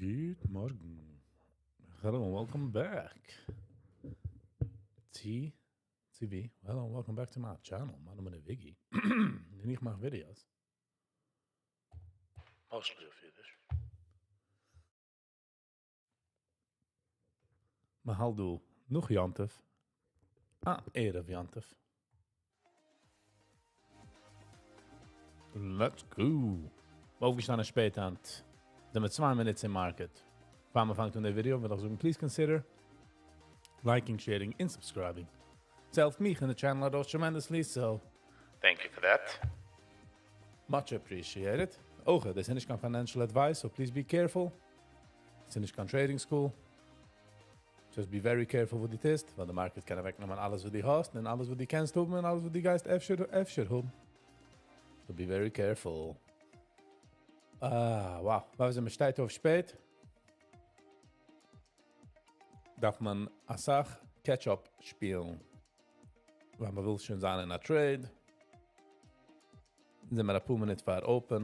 גוט מארגן. Hello and welcome back. צו, צו ווי? Hello and welcome back to my channel. מיין נאמען איז וויגי. און איך מאך ווידיאוס. Mostly אויף אידיש. מען האלט דא נאך יום טוב. אה, ערב יום טוב. Let's go. אויפגעשטאנען שפעט היינט. זעמיר צוויי מינוט אין market. פאר מען פאנגט אן די ווידעא וויל איך זאגן please consider liking, sharing און subscribing. ס'העלפט מיך און די channel ארויס tremendously, so thank you for that. Much appreciated. אויך, דאס איז נישט קיין financial advice, so please be careful. ס'איז נישט קיין trading school. Just be very careful וואס דו טוסט, ווייל די market קען אוועקנעמען אלעס וואס דו האסט און אלעס וואס דו קענסט האבן און אלעס וואס דו גייסט אפשר אפשר האבן. So be very careful. אה, wow. ווייל ווען מ'שטייט אויף שפעט, דארף מען אסאך catch up שפילן. ווייל מ'וויל שוין זיין אין א trade. זעמיר אפאר מינוט פאר open.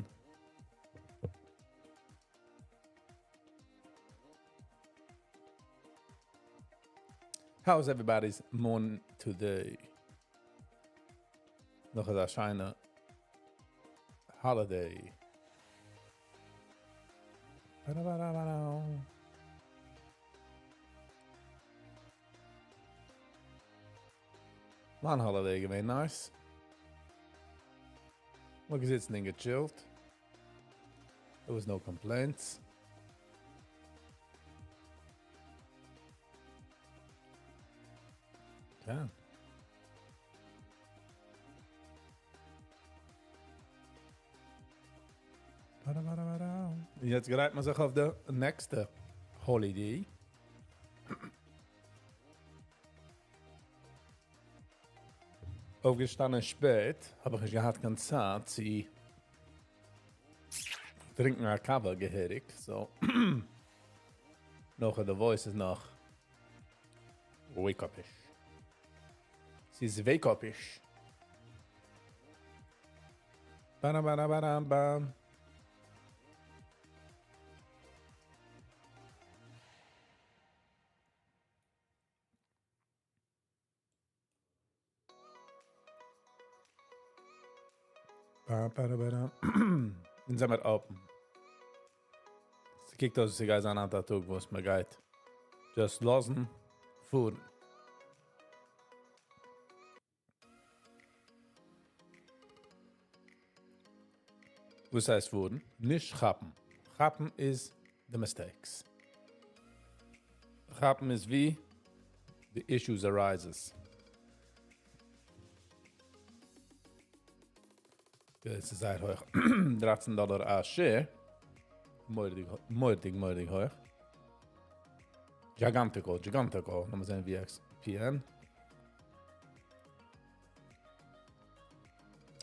How is everybody's morning today? נאך אזא שיינע holiday. מיין holiday געווען nice. מ'האט געזיצן און געטשילט. There was no complaints. כן. יעצט גרייט מען זיך אויף די נעקסטע holiday. אויפגעשטאנען שפעט, האב איך נישט געהאט קיין צייט צו טרינקן א קאווע געהעריג, so נאך די voice איז נאך wake up איש. ס'איז wake up איש. באראבאראבאראבאם. אונז זעמיר open. ס'קוקט אויס ווי ס'גייט זיין היינט א טאג וואס מ'גייט just לאזן פארן. וואס הייסט פארן? נישט כאפן. כאפן איז די mistakes. כאפן איז ווי די issues arises. עס איז זייער הויך. דרײַצן דאלער א share. מורא'דיג, מורא'דיג, מורא'דיג הויך. Gigantico, gigantico. לאמיר זען VXPN.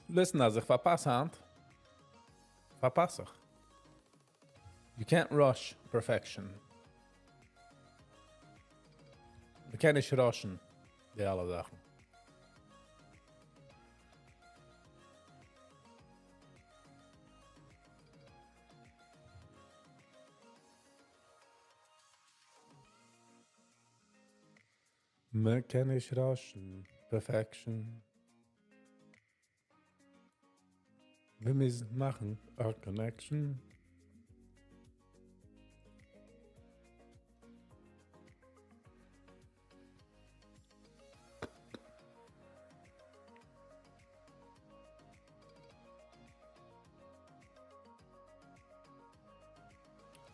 Listen, אז איך פארפאס היינט, פארפאס איך. You can't rush perfection. מ'קען נישט rush ן די אלע זאכן. מ'קען נישט rush ן perfection. מיר מוזן מאכן א connection.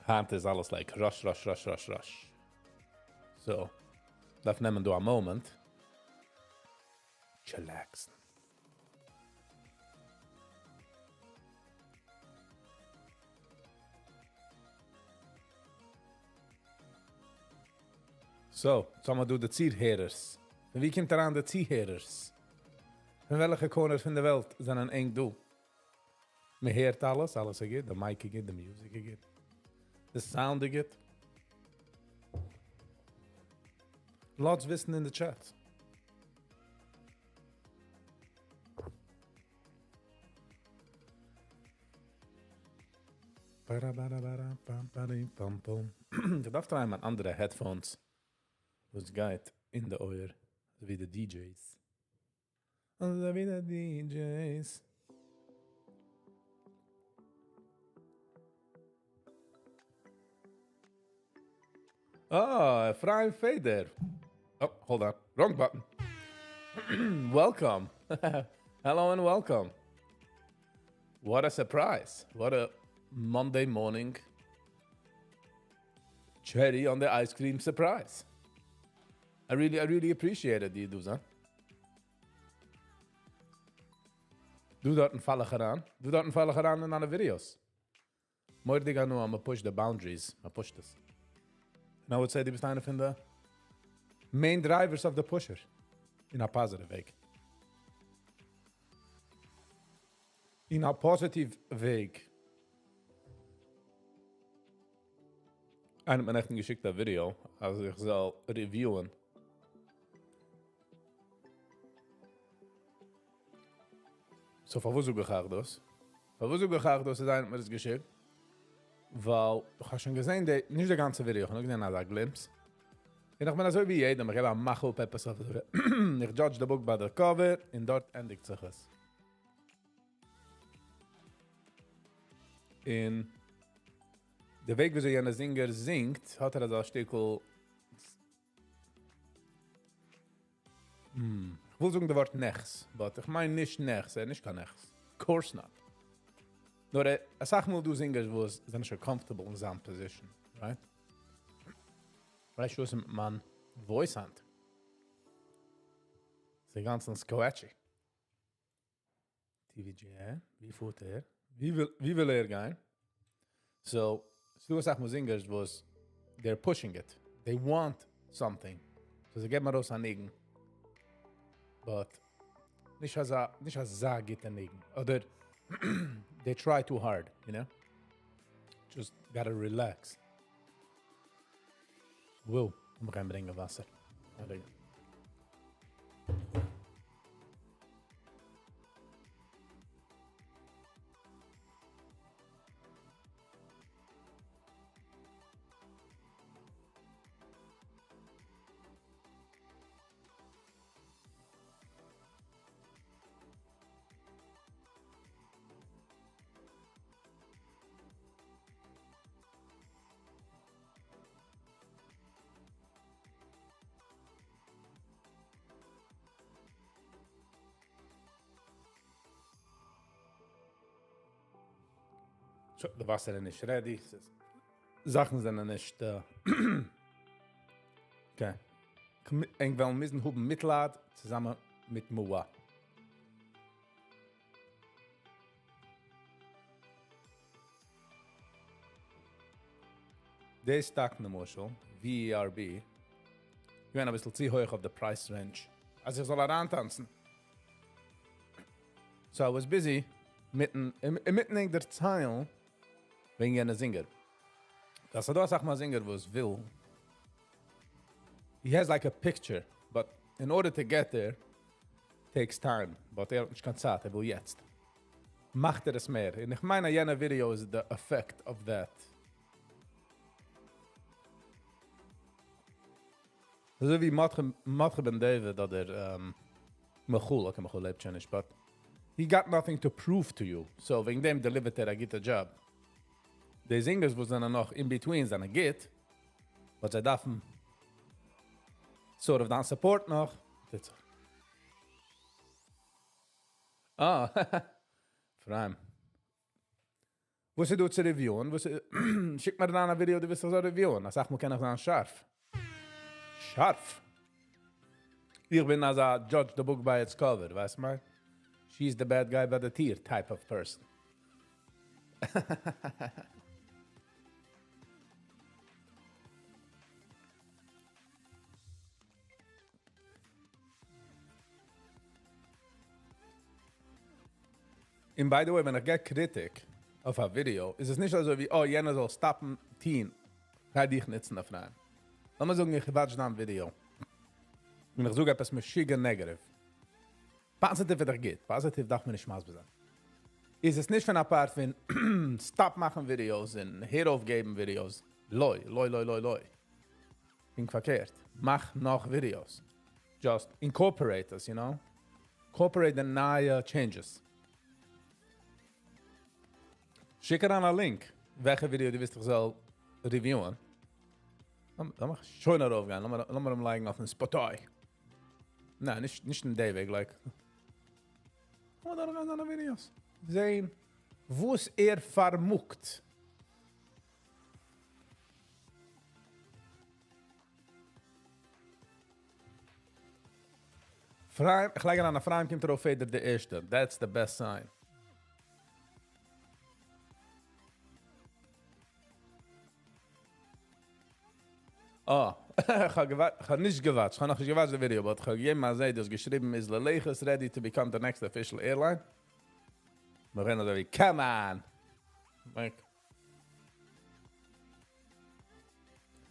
היינט איז אלעס like rush rush rush rush rush. So, דארף נעמען דא א moment. Chillaxen. So, יעצט האמיר דא די צוהערערס. פון ווי קומט אריין די צוהערערס? פון וועלכע corner פון די וועלט זענען ענק דא? מען הערט אלעס, אלעס איז גוט, די mic איז גוט, די music איז גוט, די sound איז גוט. לאזטס וויסן אין די chat. איך דארף טרייען מיין אנדערע headphones וואס גייט אין די אויער, אזוי ווי די DJs. אזוי ווי די DJs. אה, אפרים פעדער. Oh, hold on. Wrong button. Welcome. Hello and welcome. What a surprise. What a Monday morning cherry on the ice cream surprise. I really, I really appreciate it, די דא זענט. דא דארטן פאל איך אריין. דא דארטן פאל איך אריין אין דיינע videos. מורא'דיג הנאה, מען push ט די boundaries, מען push ט עס. And I would say דו ביסט איינער פון די main drivers of the pusher. אין א positive וועג. אין א positive וועג. איינער האט מיר נעכטן געשיקט א ווידעא אז איך זאל review ען. So פארוואס זאג איך אייך דאס? פארוואס זאג איך אייך דאס אז איינער האט מיר עס געשיקט? ווייל איך האב שוין געזען די, נישט די גאנצע ווידעא, איך האב נאר געזען אזא glimpse. און איך בין אזוי ווי יעדעם, איך געב א מאך אפ עפעס אויף די, איך judge the book by the cover, און דארט ענדיגט זיך עס. און די וועג וויאזוי יענער זינגער זינגט, האט ער אזא שטיקל, איך וויל זאגן די ווארט נעכס, but איך מיין נישט נעכס, ער איז נישט קיין נעכס. Course not. נאר ער, אסאך מאל דא זינגערס וואס זענען שוין comfortable אין זיין position, right? ווייסט וואס איז מיט מיין voice היינט? ס'איז אינגאנצן scratchy. TVGA, ווי פארט ער? ווי וויל ער גיין? So, ס'דא אסאך מאל זינגערס וואס they're pushing it. They want something. So זיי געבן ארויס א ניגון. But נישט אזא, נישט אזא גוטע ניגון. אדער they try too hard, you know? Just gotta relax. Wow, לאמיר גיין ברענגען וואסער. א רגע. שוין, די וואסער איז נישט ready. זאכן זענען נישט. Okay. ענק וועלן מוזן האבן מיטלייד צוזאמען מיט מיר. די stock למשל, VERB, געווען אביסל צו הויך אויף די price range, אז איך זאל אריינטאנצן. So I was busy מיטן, אינמיטן ענק דערציילן וועגן יענע זינגער. דאס איז דא אסאך מאל זינגער וואס וויל. He has like a picture, but in order to get there takes time. But ער האט נישט קיין צייט, ער וויל יעצט. מאכט ער עס מער. און איך מיין אז יענע ווידעא איז the effect of that. אזוי ווי מרדכי בן דוד אדער מיכל, okay, מיכל לעבט שוין נישט, but he got nothing to prove to you. So וועגן דעם deliver ט ער א גוטע job. די זינגערס וואס זענען נאך in between זענען גוט, but זיי דארפן sort of דיין support נאך. טוט זיך. אה, אפרים. וואס איז דא צו review ען? וואס שיק מיר אריין א ווידעא דו ווילסט איך זאל review ען. אסאך מאל קען איך זיין שארף. שארף. איך בין אזא judge the book by its cover, ווייסט מיין? She's the bad guy ביי די טיר type of person. און by the way, ווען איך גיב קריטיק אויף א ווידעא, איז עס נישט אזוי ווי, oh, יענער זאל stop ן טון, גיי דיך נוצן אויף ניין. לאמיר זאגן, איך watch דיין ווידעא. און איך זאג עפעס משוגע negative. Positive איז דאך גוט. Positive דארף מען נישט מסביר זיין. איז עס נישט פון א part פון stop מאכן videos און הער אויף געבן videos. לא, לא, לא, לא, לא. פונקט פארקערט. מאך נאך videos. Just incorporate עס, you know? Incorporate די נייע changes. שיק אריין א link, וועלכע ווידעא דו ווילסט איך זאל review ען. לאמיך שוין ארויפגיין, לאמיר אים לייגן אויפן Spotify. ניין, נישט, נישט אין די וועג, like. לאמיר דורכגיין זיינע videos. זען וואס ער פארמאגט. אפרים, איך לייג אריין אפרים קומט ארויף פעדער די ערשטע. That's the best sign. אה, איך האב געווארט, איך האב נישט גע watch ט, איך האב נאכנישט גע watch ט די ווידעא, but איך האב געגעבן א זעה, דו האסט געשריבן, איז ללכת ready to become the next official airline? מיר רעדן אזוי ווי, come on! Like.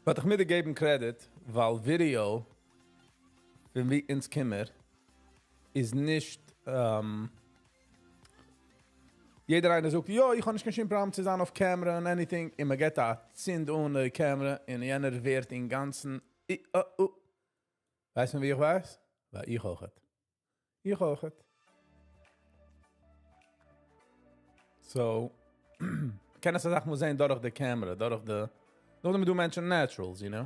But איך מוז דיר געבן credit, ווייל ווידעא, פון ווי אונז קומען, איז נישט, יעדער איינער זאגט, יא, איך האב נישט קיין שום פראבלעם צו זיין אויף camera and anything, און מען געט א צינד אן די camera, און יענער ווערט אינגאנצן, אי, אה, אה. ווייסט מען ווי איך ווייס? ווייל איך אויך. איך אויך. So, קען עס א זאך מוז זיין דורך די camera, דורך די, נאכדעם דו מענטשן naturals, you know?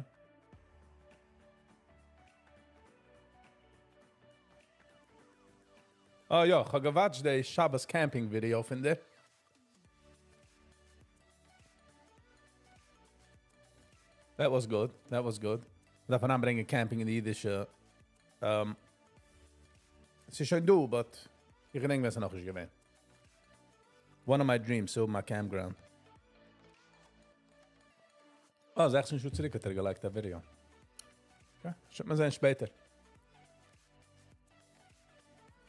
אה יא, איך האב גע watch ט די שבת camping video פון דיר. That was good, that was good. דארף מען אריינברענגען camping אין די אידישע, עס איז שוין דא, but איך געדענק ווען עס איז נאכנישט געווען. One of my dreams, צו האבן א campground. אה, 16 שעה צוריק האט ער געלייגט א ווידעא. Okay, שוין מיר זען שפעטער.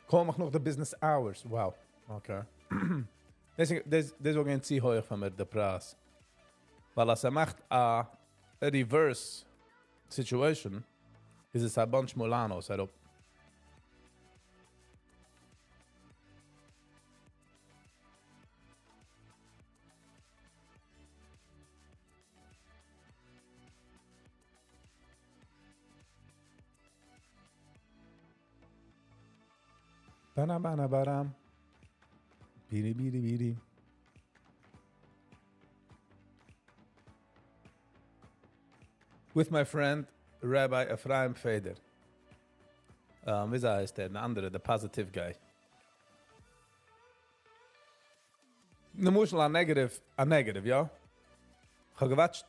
Call מיך נאך די business hours. Wow. Okay. דאס דאס דאס זאל גיין צו הויך פאר מיר די פרייז. ווייל אז ער מאכט א reverse situation, איז עס א bunch Molanos אראפ. Bana bana baram. Biri biri biri. With my friend Rabbi Ephraim Feder. ווי הייסט ער? אן אנדערע, the positive guy. למשל א negative, א negative, יא? איך האב גע watch ט,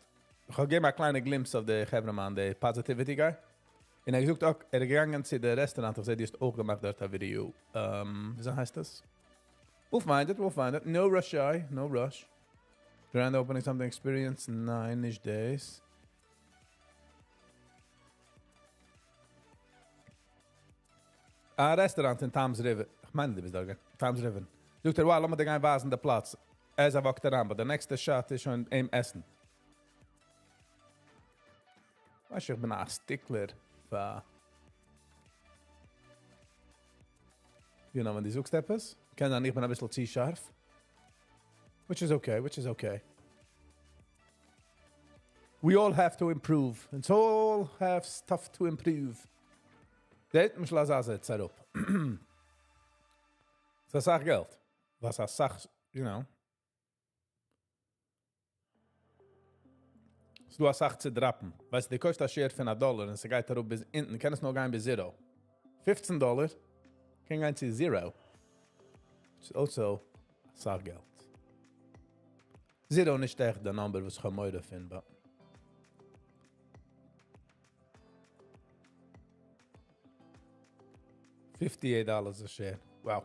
איך האב געגעבן א קליינע glimpse אויף די חברהמאן, די positivity guy. און ער האט געזאגט, okay, ער איז געגאנגען צו די restaurant, איך זע, דו האסט אויך געמאכט דארט א ווידעא. ווי הייסט דאס? We'll find it, we'll find it. No rush, Shai, no rush. Grand opening something experience? ניין, נישט דאס. א restaurant אין Toms River. איך מיין, דו ביסט דארט געגאנגען. Toms River. זאגט ער, wow, לאמיר דיר גיין ווייזן די פלאץ. ער walk ט אריין, but the next shot איז שוין אים עסן. ווייסט, איך בין א stickler פאר, ווען דו זאגסט עפעס, קען זיין, איך בין א ביסל צו שארף. Which is okay, which is okay. We all have to improve. And so all have stuff to improve. דער למשל אזא זעצט אראפ. ס'איז א סאך געלט. וואס א סאך, you know. ס'איז דא א סאך צו drop ן. ווייסט, דו קויפסט א share פון א דאלאר און ס'גייט אראפ ביז אונטן, קען עס נאר גיין ביז zero. 15 דאלאר קען גיין צו zero. It's also א סאך געלט. Zero נישט עכט די number וואס איך האב מורא פון, but $58 a share. Wow.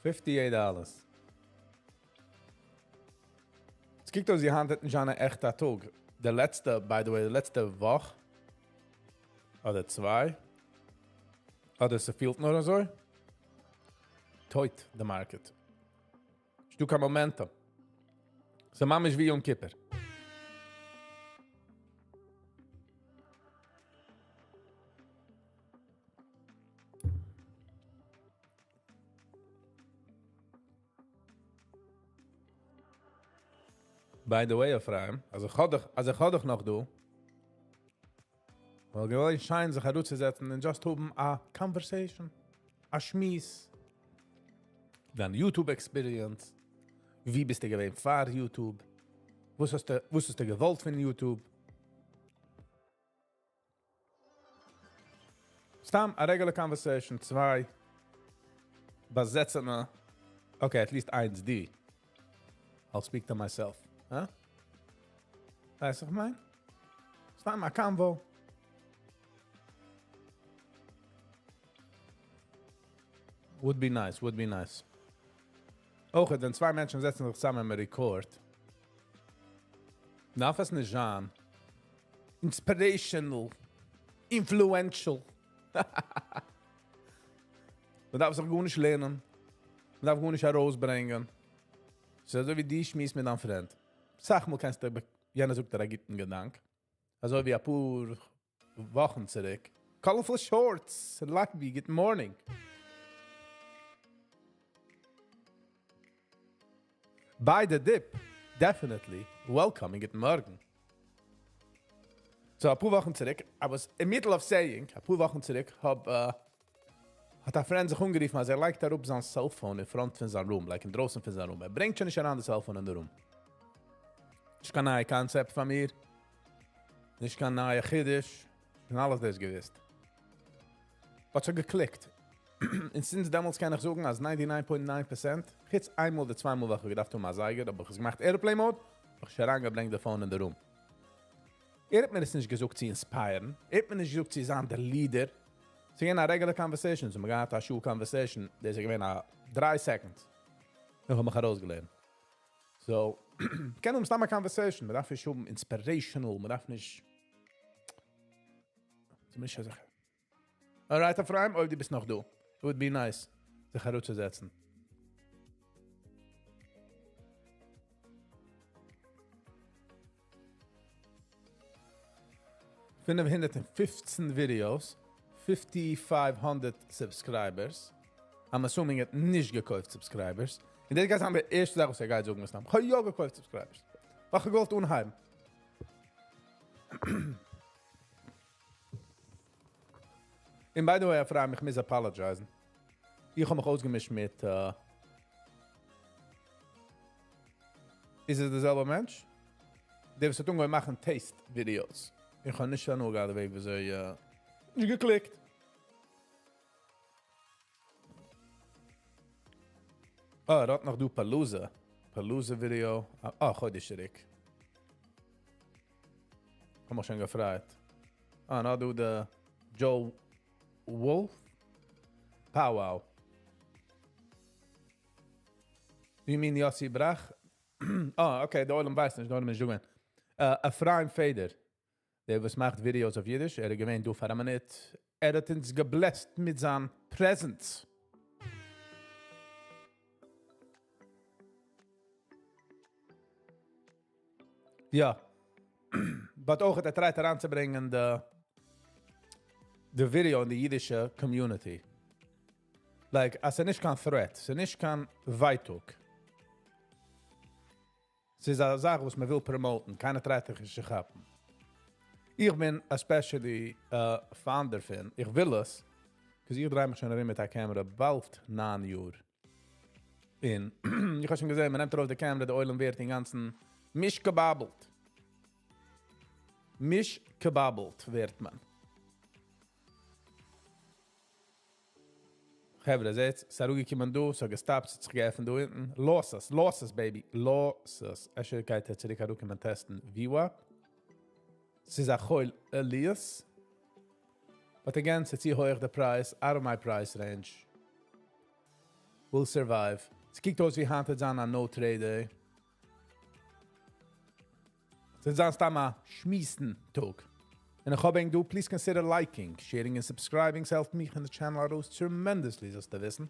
$58. עס קוקט אויס, די היינט האט נישט אן עכטע טאג. די לעצטע, by the way, די לעצטע וואך, אדער צוויי, אדער עס פילט נאר אזוי, טויט, the market. נישטא קיין momentum. ס'איז ממש ווי יום כיפור. By the way, אפרים, אז איך האב דיך, אז איך האב דיך נאך דא, וואלט געווען שיין זיך אראפצוזעצן און just האבן א conversation, א שמועס. דיין YouTube experience, ווי ביסטו געווען פאר YouTube, וואס האסטו, וואס האסטו געוואלט פון YouTube? סתם א regular conversation, צוויי באזעצענע, okay, at least איינס די. I'll speak to myself. Huh? ווייסט וואס איך מיין? סתם א convo. Would be nice, would be nice. אויך ווען צוויי מענטשן זעצן זיך צוזאמען און record, דארף עס נישט זיין inspirational, influential. מען דארף זיך גארנישט לערנען. מען דארף גארנישט ארויסברענגען. ס'איז אזוי ווי דו שמועסט מיט דיין friend. אסאך מאל קענסטו, יענער זאגט דיר א גוטן געדאנק. אזוי ווי אפאר וואכן צוריק. Colorful Shorts, Lucky, good morning. Buy the dip, definitely. Welcome און גוטן מארגן. So, אפאר וואכן צוריק, I was in middle of saying, אפאר וואכן צוריק, האב, האט א friend זיך אנגערופן, אז ער לייגט אראפ זיין cell phone אין front פון זיין room, like אינדרויסן פון זיין room. ער ברענגט שוין נישט אריין די cell phone אין די room. נישט קיין נייע concept פאר מיר. נישט קיין נייע חידוש. שוין אלעס דאס געוואוסט. But ס'האט געקליקט. און since דעמאלטס קען איך זאגן, אז 99.9%, חוץ איינמאל אדער צוויי מאל ווען איך האב געדארפט האבן א זייגער, האב איך עס געמאכט airplane mode, האב איך שוין אריינגעברענגט די phone אין די room. ער האט מיר עס נישט געזאגט צו inspire ן, ער האט מיר נישט געזאגט צו זיין דער leader. ס'איז געווען א regular conversation, so מיר געהאט א שעה conversation, דאס איז געווען א 3 seconds. איך האב מיך ארויסגעלערנט. So, קען האבן סתם א conversation, מען דארף נישט האבן inspirational, מען דארף נישט... ס'איז נישט אזא זאך. Alright, אפרים, אויב דו ביסט נאך דא. It would be nice, זיך אראפצוזעצן. 515 videos, 5500 subscribers. I'm assuming ער האט נישט געקויפט subscribers. און דאס גייט זיין די ערשטע זאך, וואס ער גייט זאגן, וואס איך האב יא געקויפט subscribers. וואס איך געוואלט אנהייבן. און by the way, אפרים, איך מוז apologize ן. איך האב מיך אויסגעמישט מיט... איז עס דער זעלבער מענטש? דער וואס האט אנגעהויבן מאכן taste videos. איך האב נישט הנאה געהאט די וועג, וויאזוי... נישט געקליקט. אה, ער האט נאך דא Palooza. Palooza video. אה, חודש צוריק. האב מיך שוין געפרייט. אה, נאך דא די Joe Wolf. Powwow. You mean Yossi Brach? Ah, okay, דער עולם ווייסט נישט, דער עולם איז געווען. אפרים פעדער, דער וואס מאכט videos אויף אידיש, ער איז געווען דא פאר א מינוט. ער האט אונז גע blessed מיט זיין presence. יא. But אויך האט ער try ט אריינצוברענגען די video אין די אידישע community. Like, אז ס'איז נישט קיין threat, ס'איז נישט קיין ווייטאג. ס'איז א זאך וואס מען וויל promote ן, קיינער try ט דיך נישט צו כאפן. איך בין especially fan דערפון, איך וויל עס, 'cause איך דריי מיך שוין ארום מיט א camera באלד 9 יאר. און איך האב שוין געזען, מען נעמט ארויס די camera, דער עולם ווערט אינגאנצן מישגעבאבלט. מישגעבאבלט ווערט מען. חברה, זעט, ס'איז אראפגעקומען דא, ס'האט געסטאפט, ס'האט זיך געעפנט דא אונטן. Losses, losses, baby, losses. אפשר גייט ער צוריק אראפקומען test ן VWAP. ס'איז א חול עליות. But again, ס'איז צו הויך די price, out of my price range. Will survive. עס קוקט אויס ווי היינט וועט זיין א no trade day. עס וועט זיין סתם א שמועסן טאג. און איך האב ענק דא, please consider liking, sharing and subscribing. ס'העלפט מיך און די channel ארויס tremendously, זאלסטו וויסן.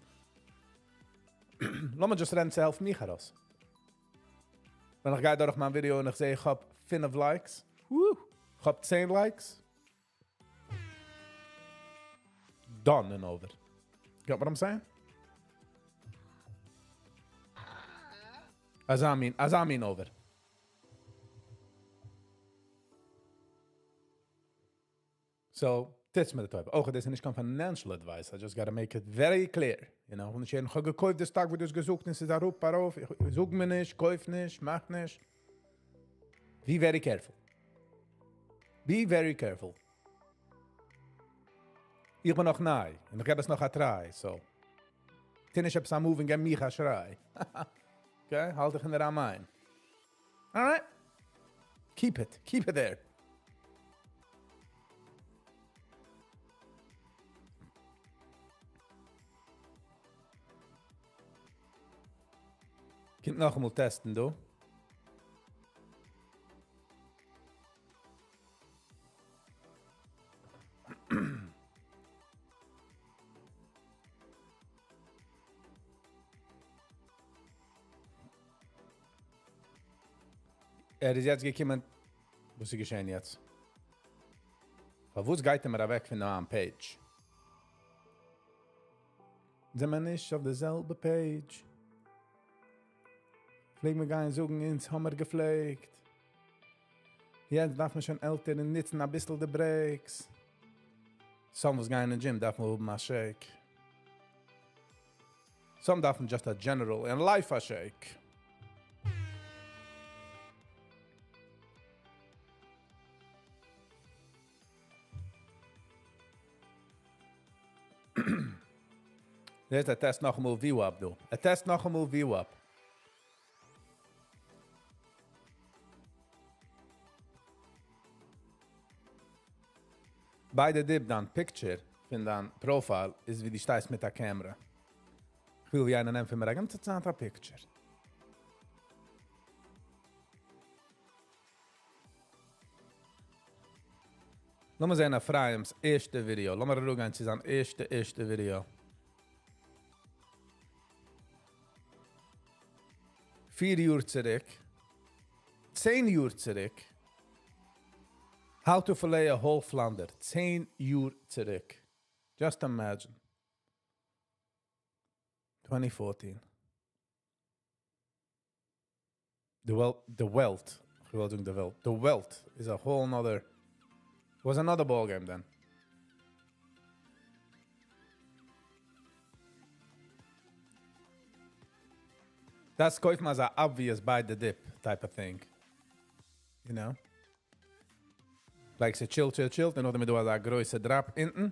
לאמיר just רעדן, ס'העלפט מיך ארויס. ווען איך גיי דורך מיין video און איך זע, איך האב 5 likes. Woo! איך האב 10 likes. Done and over. Got what I'm saying? אזא מין, אזא מין over. So, טוטס מיר די טובה. אויך, דאס איז נישט קיין financial advice. I just gotta make it very clear. You know, און איך האב געקויפט די stock, וואו דו האסט געזאגט, און ס'איז אראפ, ארויף. איך זאג מיר נישט, קויף נישט, מאך נישט. Be very careful. Be very careful. איך בין נאך ניי, און איך געב עס נאך א try, so. טו נישט עפעס א move און געב מיך א שריי. Okay? האלט דיך אין די ראם. Alright? Keep it. Keep it there. קומט נאכאמאל טעסטן, דא. ער איז יעצט געקומען. וואס איז געשען יעצט? פארוואס גייט ער מיר אוועק פון דער page? זענען מיר נישט אויף די זעלבע page? פלעג מיר גיין זאגן, אונז האמיר געפלעגט. יעצט דארף מען שוין עלטער און נוצן א ביסל די brakes. Some וואס גייען אין gym דארף מען האבן א shake. Some דארפן just a general in life a shake. דער test נאכאמאל VWAP, דא. ער test נאכאמאל VWAP. Buy the dip, דיין picture פון דיין profile איז ווי דו שטייסט מיט א camera. איך וויל ווי איינער נעמט פון מיר א גאנצע צייט א picture. לאמיר זען אפרים'ס ערשטע ווידעא. לאמיר אראפגיין צו זיין ערשטע, ערשטע ווידעא. 4 יאר צוריק. 10 יאר צוריק. How to fillet a whole flounder. 10 יאר צוריק. Just imagine. 2014. The וועלט, איך וויל זאגן די וועלט. The וועלט is a whole nother, was another ball game then. דאס קויפט מען אזא obvious buy the dip type of thing. You know? Like ס'chill, chill, chill, און נאכדעם דא א גרויסע drop אונטן.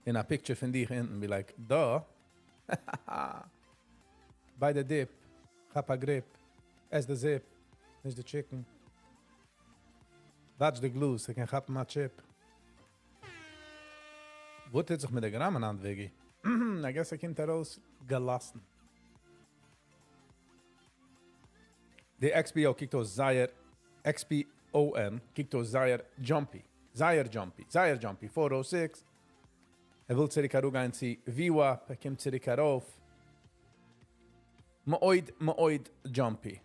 און א picture פון דיך אונטן, be like, דא. Buy the dip, כאפ א grip, עס די זופ, נישט די chicken. Watch the glue, ס'קען כאפן א chip. וואס טוט זיך מיט די גראמען היינט, Viggy? I guess ער קומט ארויס געלאסן. די XPO קוקט אויס זייער, XPON קוקט אויס זייער jumpy. זייער jumpy, זייער jumpy. 406. ער וויל צוריק אראפגיין צו VWAP, ער קומט צוריק ארויף. מאוד, מאוד jumpy.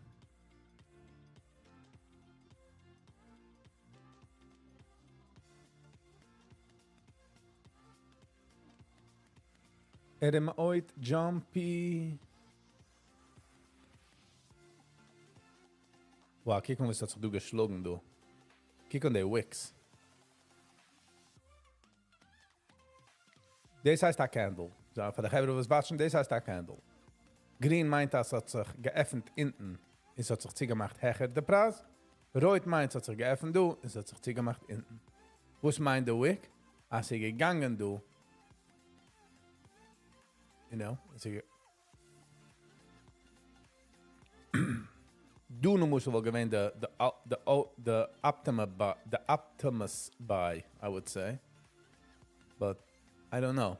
ער איז מאוד jumpy. Wow, קוק מאל, וואס האט זיך דא געשלאגן, דא. קוק אן די wicks. דאס הייסט א candle. So, פאר די חברה וואס watchן, דאס הייסט א candle. Green מיינט, אז ס'האט זיך געעפנט אונטן. עס האט זיך צוגעמאכט העכער די פרייז. רויט מיינט, עס האט זיך געעפנט דא, עס האט זיך צוגעמאכט אונטן. וואס מיינט די wick? אז ס'איז געגאנגען דא. עס איז דא למשל וואלט געווען the Optimus buy, I would say. But I don't know.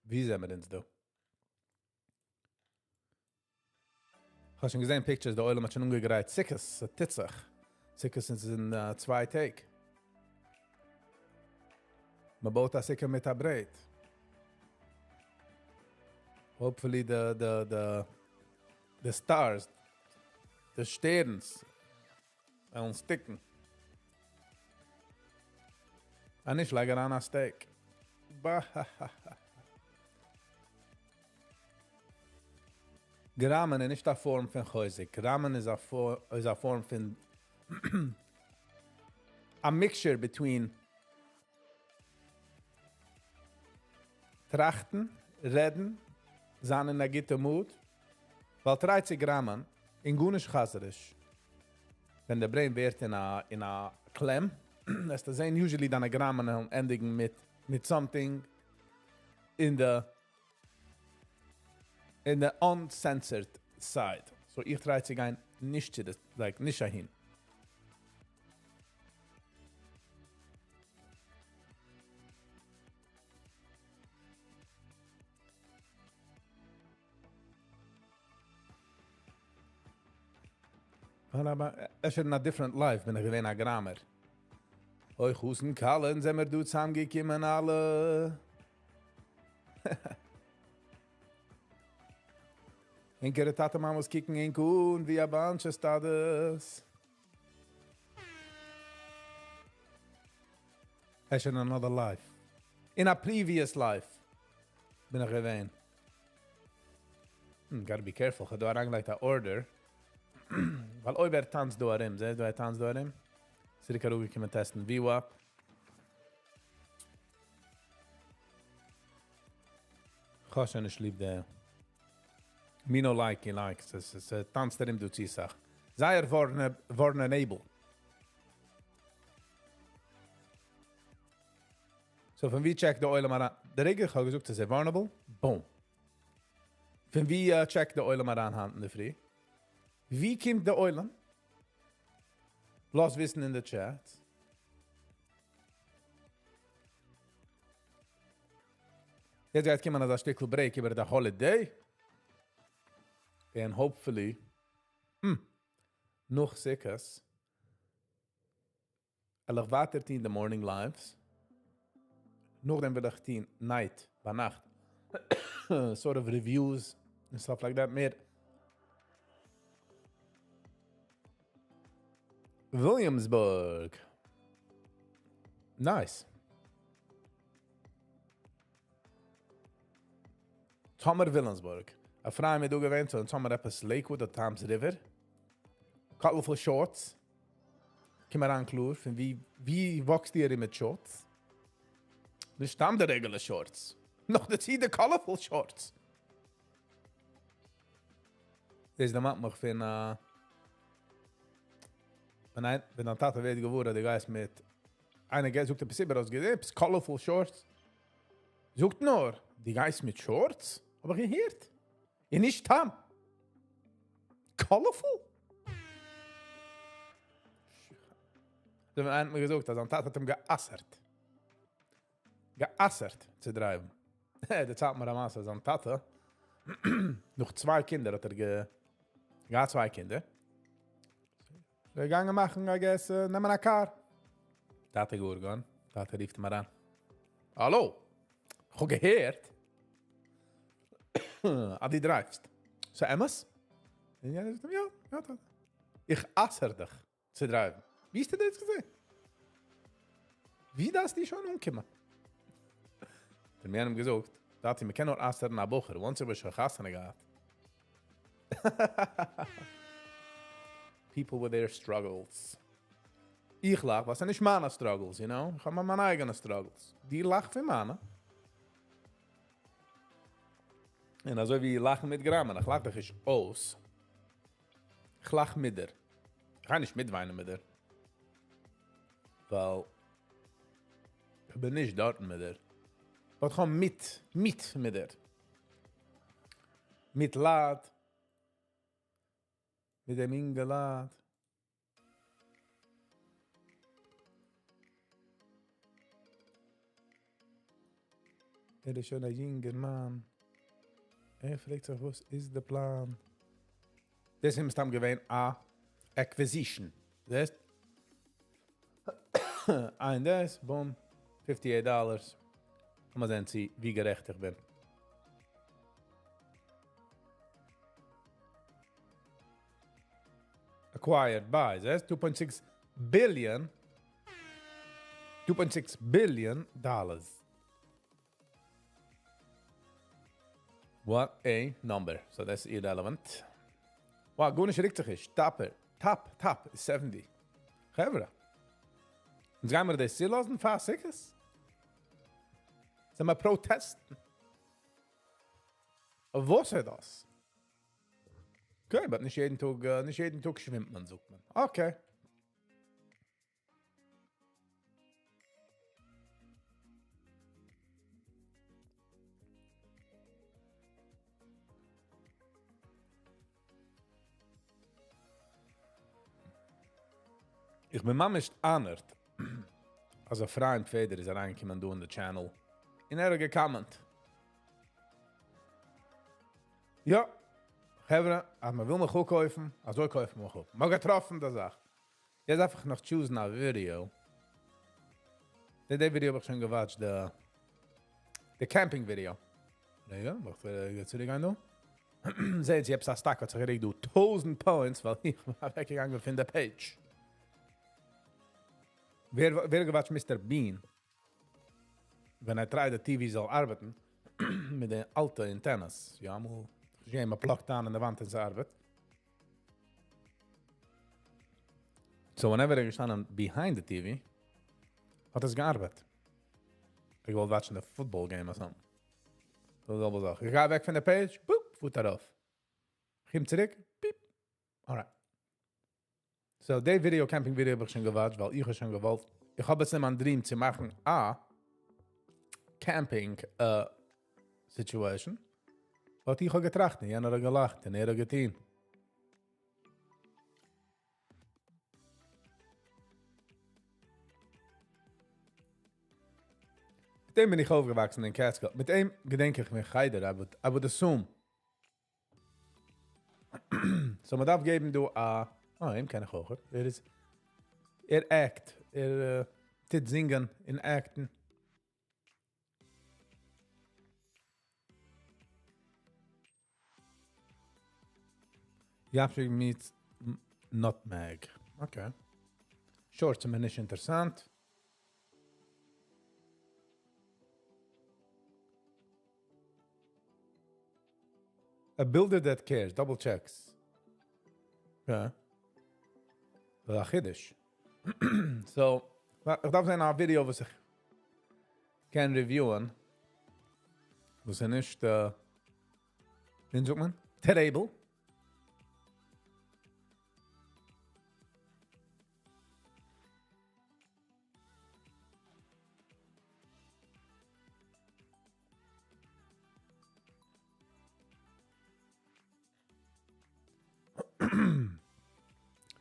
ווי זענען מיר אונז דא? איך האב שוין געזען pictures, דער עולם האט שוין אנגעגרייט סוכות, ס'טוט זיך. סוכות איז אין 2 טעג. מען בויט א סוכה מיט א ברעט. Hopefully the stars, די שטערנס, וועלן stickן. אה, נישט, לייג אריין א steak. Bah. גראמען איז נישט א form פון חוזק. גראמען איז א איז א form פון א mixture between טראכטן, רעדן, זיין אין א גוטע mood. ווייל try צו גראמען און גארנישט חזר'יש. ווען די brain ווערט אין א אין א קלעם, וועסטו זען usually דיינע גראמען וועלן ענדיגן מיט מיט something אין די אין די uncensored side. So איך try צו גיין נישט צו די, like נישט אהין. אפשר אין א different life בין איך געווען א גראמער. אוי חתן כלה זעמיר דא צוזאמגעקומען אלע. ענקערע טאטע מאמעס קוקן ענק אן ווי א bunch סטאדעס. אפשר in another life. In a previous life בין איך געווען. Gotta be careful. איך האב דא אריינגעלייגט א order. ווייל אויב ער טאנצט דא ארום, זעסט דא ער טאנצט דא ארום? צוריק אראפגעקומען טעסטן VWAP. איך האב שוין נישט ליב די me no like like. עס עס טאנצט ארום דא צו סאך. זייער vulnerable. So פון ווי check ט די עולם אריין? די רגע איך האב געזאגט ס'איז vulnerable, boom. פון ווי check ט די עולם אריין היינט אינדערפרי? ווי קומט די עולם? לאז וויסן אין די chat. יעצט גייט קומען אזא שטיקל break איבער די holiday. And hopefully, נאך סוכות, וועל איך ווייטער טון די morning lives. נאכדעם וועל איך טון night, ביינאכט, sort of reviews and stuff like that. מער Williamsburg. Nice. טאמער Williamsburg. א פריינד מיר דא געווען, so טאמער עפעס Lakewood אדער Toms River. Colorful shorts. קום אריין קלאר, פון ווי, ווי walk סטו ארום מיט shorts? נישט סתם די regular shorts. נאך דערצו די colorful shorts. דאס דערמאנט מיך פון, ווען איין, ווען דיין טאטע ווערט געוואר, אז דו גייסט מיט, איינער גייט, זאגט עפעס איבער, האסט געזען, עפעס colorful shorts. זאגט נאר, דו גייסט מיט shorts? האב איך געהערט. און נישט סתם. Colorful? דער איינער האט מיר געזאגט, אז זיין טאטע האט אים גע'אסר'ט. גע'אסר'ט צו drive ן. דערציילט מיר א מעשה, זיין טאטע, נאך צוויי קינדער האט ער גע... געהאט צוויי קינדער. ער איז געגאנגען מאכן, I guess, נעמען א car. טאטע גאר gone. טאטע רופט אים אריין. האלא, איך האב געהערט, אז דו drive סט. ס'איז אמת? און יענער זאגט אים, יא, יא טאטע. איך אסר דיך צו drive ן. ווי האסטו דאס געזען? ווי דארפסטו שוין אנקומען? האט ער יענעם געזאגט, טאטי, מען קען נאר אסר'ן א בחור, once ער האט שוין חתונה געהאט. People with their struggles. איך לאך, ווייל ס'איז נישט מיינע struggles, you know? איך האב מיינע אייגענע struggles. דו לאך פון מיינע. און אזוי ווי לאכן מיט גראמען, איך לאך דיך נישט אויס. איך לאך מיט דיר. איך גיי נישט מיטוויינען מיט דיר. ווייל איך בין נישט דארטן מיט דיר. But איך האב מיט, מיט מיט דיר. מיטלייד. מיט דעם אינגעלייט. ער איז שוין א יונגער מאן. ער פרעגט זיך, וואס איז דער פלאן? דאס איז מסתם געווען א acquisition. זעסט? איין דאס, boom, 58 dollars. לאמיר זען צו ווי גערעכט איך בין. Acquired by, זעסט? 2.6 billion 2.6 billion dollars. What a number. So that's irrelevant. Wow, גארנישט רוקט זיך נישט. Topper. Top, top איז 70. חברה. אונז גיימיר דאס צולאזן פאר סוכות? זעמיר פראטעסטן? וואס איז דאס? Okay, but נישט יעדן טאג, נישט יעדן טאג שווימט מען, זאגט מען. Okay. איך בין ממש honored, אז אפרים פעדער איז אריינגעקומען דא אין די channel און ער האט גע comment. יא, חברה, אז מען וויל מיך אפקויפן, אזוי קויפט מען מיך אפ. מ'האט געטראפן די זאך. יעצט דארף איך נאך choose ן א ווידעא. די ווידעא האב איך שוין גע watch ט, די camping video. רגע, ווארט, איך צוריקגיין דא. זעט זיך, עפעס א stock האט זיך גערוקט דא 1000 points, ווייל איך בין אוועקגעגאנגען פון די page. ווער גע watch ט Mr. Bean? ווען ער try ט די TV זאל ארבעטן, מיט די אלטע antennas. יא, אמאל, איך גיי, מען plug ט אן אין די וואנט און ס'ארבעט. So whenever ער געשטאנען behind the TV, האט עס געארבעט. איך וואלט watch ן the football game or something. So זעלבע זאך. איך גיי אוועק פון די page, boop, פארט ארויף. איך קום צוריק, beep. Alright. So, די video, camping video האב איך שוין גע watch ט, ווייל איך האב שוין געוואלט. איך האב עס אין מיין dream צו מאכן א camping situation. But איך האב געטראכט, יענער האט געלאכט, און ער האט געטון. מיט דעם בין איך אויפגעוואקסן אין Catskill. מיט דעם געדענק איך מיך חדר, I would assume. So, מען דארף געבן דא א... אה, אים קען איך אויך. ער איז... ער act. ער טוט זינגען און act ן. Yapshik meets nutmeg. Okay. Shorts זענען נישט אינטערעסאנט. A builder that cares, double checks. Ja. א חידוש. So, איך דארף זען א ווידעא, וואס איך קען review ען. וואס איז נישט, ווי זאגט מען? Terrible.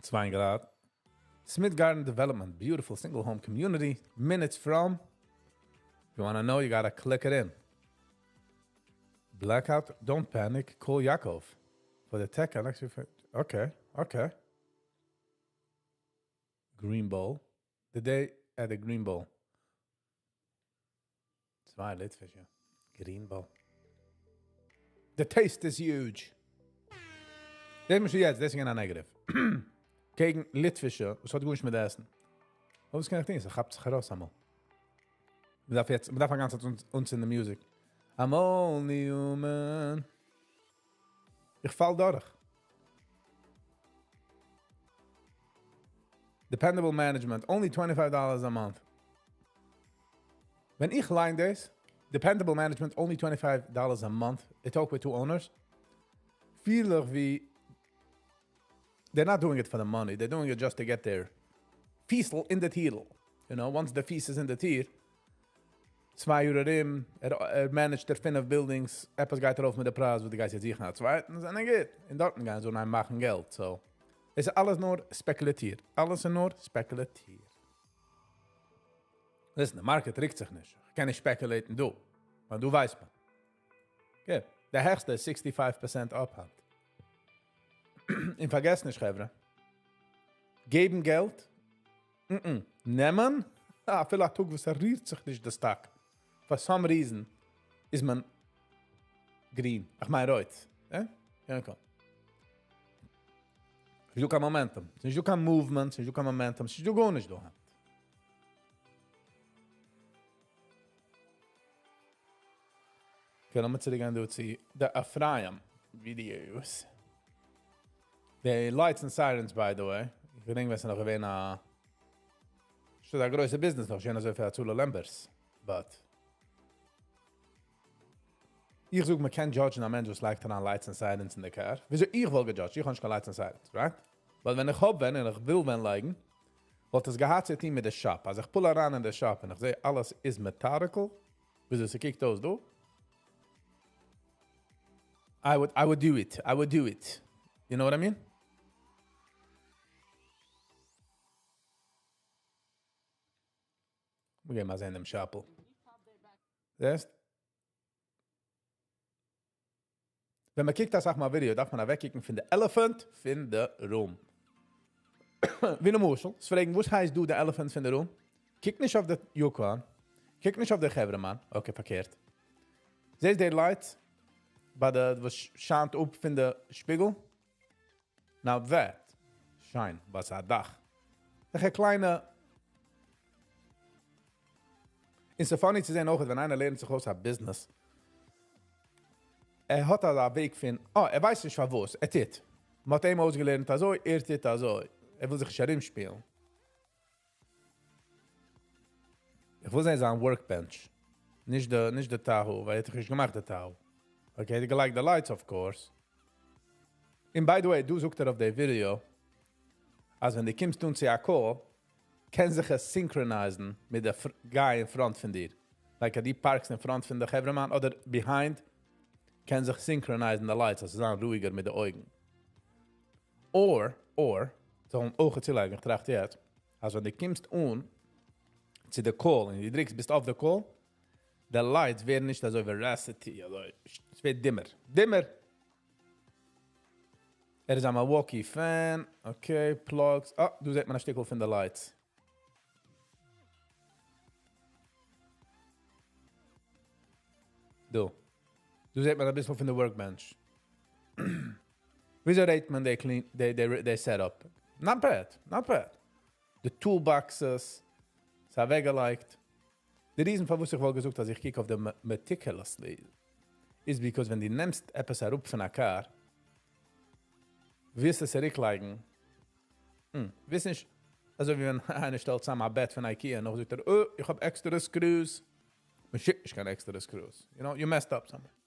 2 גראד. Smith Garden Development, beautiful single home community, minutes from. If you want to know, you gotta click it in. Blackout, don't panic, call Yakov. For the tech, okay. Green Bowl. The day at the Green Bowl. צוויי ליטווישע. Green Bowl. The taste is huge. דעם איז יעצט, דאס איז א negative. קעגן ליטווישע, וואס האט גארנישט מיט עסן. וואס קען איך טון? עס כאפט זיך ארויס אמאל. מען דארף יעצט, מען דארף א גאנצע צייט אונז אין די music. I'm only human. איך פאל דורך. Dependable management, only $25 a month. ווען איך ליין דאס, dependable management, only $25 a month. I talk with two owners. פיל איך ווי they're not doing it for the money. They're doing it just to get their פיסל אין די טירל. Once the פיס is in the טיר, צוויי יאר ארום, ער manage ט דער פינף buildings, עפעס גייט ארויף מיט די פרייז, וואו דו גייסט יעצט זוכן א צווייטן, זענען גוט. און דארטן גייען זיי נאר מאכן געלט. So, עס איז אלעס נאר ספעקולאטירט. אלעס איז נאר ספעקולאטירט. Listen, די market רוקט זיך נישט. איך קען נישט speculate ן דא. ווייל דא ווייסט מען. Okay. דער העכסטע איז 65% up היינט. און פארגעס נישט, חברה. געבן געלט? Mm. נעמען? אה, אפילו א טאג, וואס ער רירט זיך נישט, די stock. For some reason איז מען גרין. איך מיין רויט. אה? יא, קום. נישטא קיין momentum. נישטא קיין movement, נישטא קיין momentum. נישטא גארנישט דא. היינט. Okay, Okay, לאמיר צוריקגיין דא צו די אפרים videos. די lights and sirens, by the way. איך געדענק ווען ס'איז נאך געווען א נישט אזא גרויסע business, נאך שוין אזויפיל הצלה members. But איך זאג, מען קען judge ן א מענטש וואס לייגט אריין lights and sirens אין די car. וויאזוי איך וואלט גע judge ט? איך האב נישט קיין lights and sirens, right? ווייל ווען איך האב ווען און איך וויל ווען לייגן, וואלט עס געהאט צו טון מיט די shop. אז איך pull אריין אין די shop און איך זע אלעס איז methodical, וויאזוי ס'קוקט אויס דא, I would, I would do it, I would do it. You know what I mean? מיר גייען מאל זען דעם shop ל. זעסט? ווען מען קוקט אסאך מאל ווידעא דארף מען אוועקקוקן פון די elephant פון די room. ווי למשל, ס'פרעגן וואס הייסט דא די elephant פון די room? קוק נישט אויף די Yukon, קוק נישט אויף די חברה'מאן, okay פארקערט. זעסט די lights ביי די וואס שיינט אפ פון די שפיגל? Now that, שיין, וואס א דאך. וועלכע קליינע. און ס'איז funny צו זען אויך ווען איינער לערנט זיך אויס א business, ער האט אזא וועג פון, אה, ער ווייסט נישט פארוואס, ער טוט. מ'האט אים אויסגעלערנט אזוי, ער טוט אזוי. ער וויל זיך נישט ארומשפילן. איך וויל זען זיין workbench. נישט די, נישט די Tahoe, ווייל ער האט דאך נישט געמאכט די Tahoe. Okay, ער האט געלייגט די lights of course. און by the way, דא זאגט ער אויף די ווידעא, אז ווען דו קומסט אן צו א call, קען זיך עס synchronize ן מיט די guy אין front פון דיר. Like אז דו park סט אין front פון די חברה'מאן אדער behind, קען זיך synchronize ן די lights אז ס'זאל זיין רואיגער מיט די אויגן. Or, or, זאלן אויך צולייגן, איך טראכט יעצט, אז ווען דו קומסט אן צו די call און דו דריקסט ביסט אויף די call, די lights ווערן נישט אזוי veracity, אזוי, עס ווערט dimmer. Dimmer! ער איז א Milwaukee fan, okay, plugs, אה, דא זעט מען א שטיקל פון די lights. דא. דא זעט מען אביסל פון די workbench. וויאזוי rate מען די clean, די, די, די setup? Not bad, not bad. די toolboxes, ס'איז אוועקגעלייגט. די reason פארוואס איך וואלט געזאגט אז איך קוק אויף די meticulously איז because ווען דו נעמסט עפעס אראפ פון א car, ווילסטו עס צוריקלייגן, ווילסט נישט אזוי ווי ווען איינער שטעלט צאם א בעט פון IKEA, נאך זאגט ער, אה, איך האב עקסטערע screws. מען שיקט נישט קיין עקסטערע screws. You know, you messed up somewhere.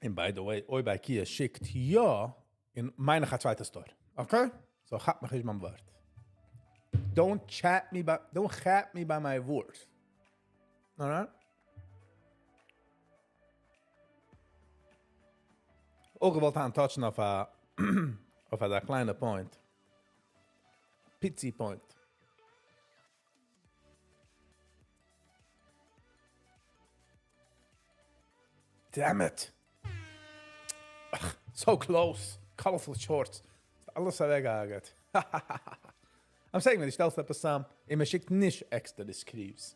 און by the way, אויב IKEA שיקט יא, און מיין איך א צווייטע store. Okay? So כאפ מיך נישט ביים ווארט. Don't chat me by, don't כאפ me by my ווארט. Alright? אויך געוואלט היינט touch ן אויף א אויף אזא קליינע point. פיצי point. Damn it! So close! Colorful shorts. אלעס אוועקגעהארגעט. I'm saying, ווען דו שטעלסט עפעס צאם און מען שיקט נישט עקסטער די screws.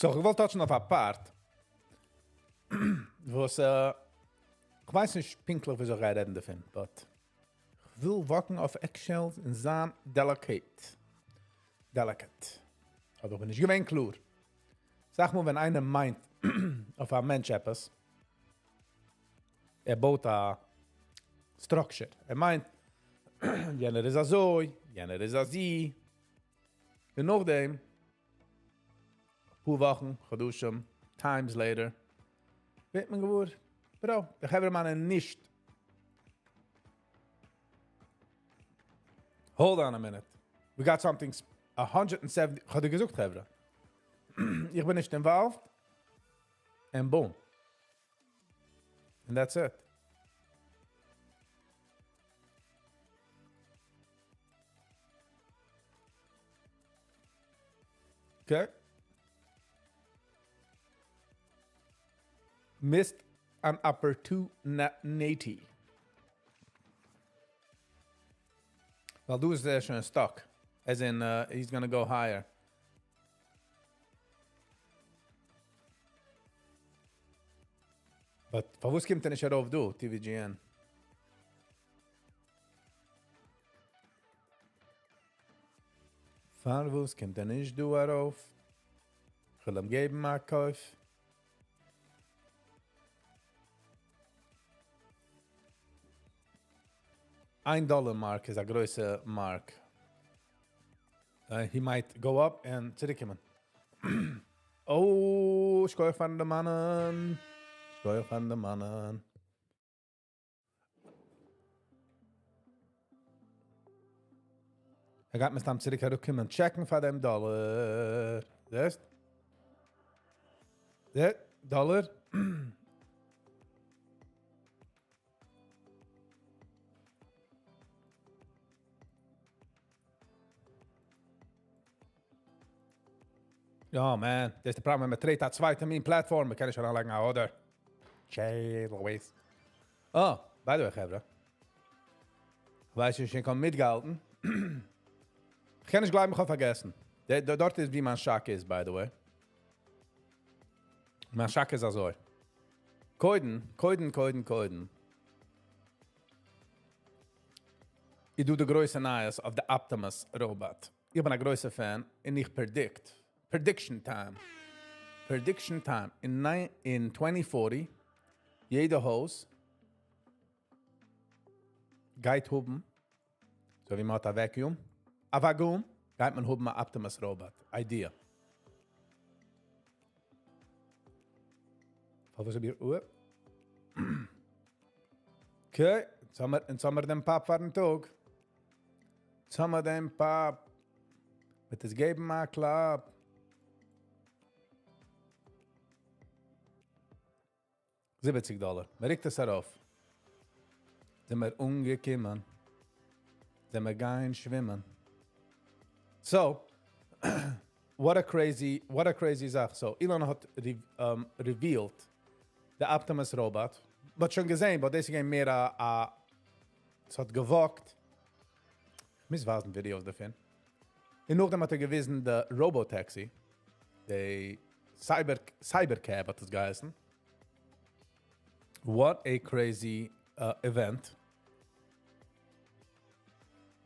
So, איך וואלט touch ן אויף א part, וואס, איך ווייס נישט פונקטליך וויאזוי איך גיי רעדן דערפון, but איך וויל walk ן אויף eggshells און זיין delicate. Delicate. אבער איך בין נישט געווען קלאר. זאג מאל, ווען איינער מיינט אויף א מענטש עפעס, ער בויט א structure. ער מיינט, יענער איז אזוי, יענער איז אזי. און נאכדעם, פאר וואכן, חדשים, times later, ווערט מען געוואר, bro, די חברה מיינען נישט. Hold on a minute. We got something 170. איך האב דיר געזאגט, חברה. איך בין נישט involved. And boom. And that's it. Okay. Missed an opportunity. ווייל דא איז ער שוין stuck. As in, he's gonna go higher. But פארוואס קומט ער נישט ארויף דא, TVGN? פארוואס קומט ער נישט דא ארויף? כ'וויל אים געבן א קויף. איין דאלער mark איז א גרויסע mark. He might go up און צוריקקומען. Oh, שכוח פארן דערמאנען. שכוח פארן דערמאנען. ער גייט מסתם צוריק אראפקומען check ן פאר דעם דאלער. זעסט? דער דאלער. יא man, דאס איז די פראבלעם, מען trade א צווייטע מין platform, מען קען נישט אריינלייגן א order. Jeez Louise. Oh, by the way, חברה. ווייס נישט, איך קען מיטגעהאלטן. איך קען נישט גלייבן, איך האב פארגעסן. דארט איז ווי מיין שאק איז, by the way. מיין שאק איז אזוי. קודם, קודם, קודם, קודם. איז דא די גרויסע נייעס אויף די Optimus robot. איך בין א גרויסער fan און איך predict. Prediction time. Prediction time. In 2040, יעדע הויז גייט האבן, אזוי ווי מען האט א vacuum, א vacuum, גייט מען האבן א Optimus robot. Idea. וואס האב איך? Oh. Okay, יעצט האבן מיר דעם pop פארן טאג. יעצט האבן מיר דעם pop. וועט עס געבן א קלאפ. 70 דאלער. מען רוקט עס ארויף. זענען מיר אנגעקומען. זענען מיר גיין שווימען. So, what a crazy זאך. So, Elon האט revealed the Optimus robot. But שוין געזען, but דאס איז מער א, עס האט גע walk ט. איך מוז ווייזן videos דערפון. און נאכדעם האט ער געוויזן the Robotaxi. The Cybercab האט עס געהייסן. What a crazy event.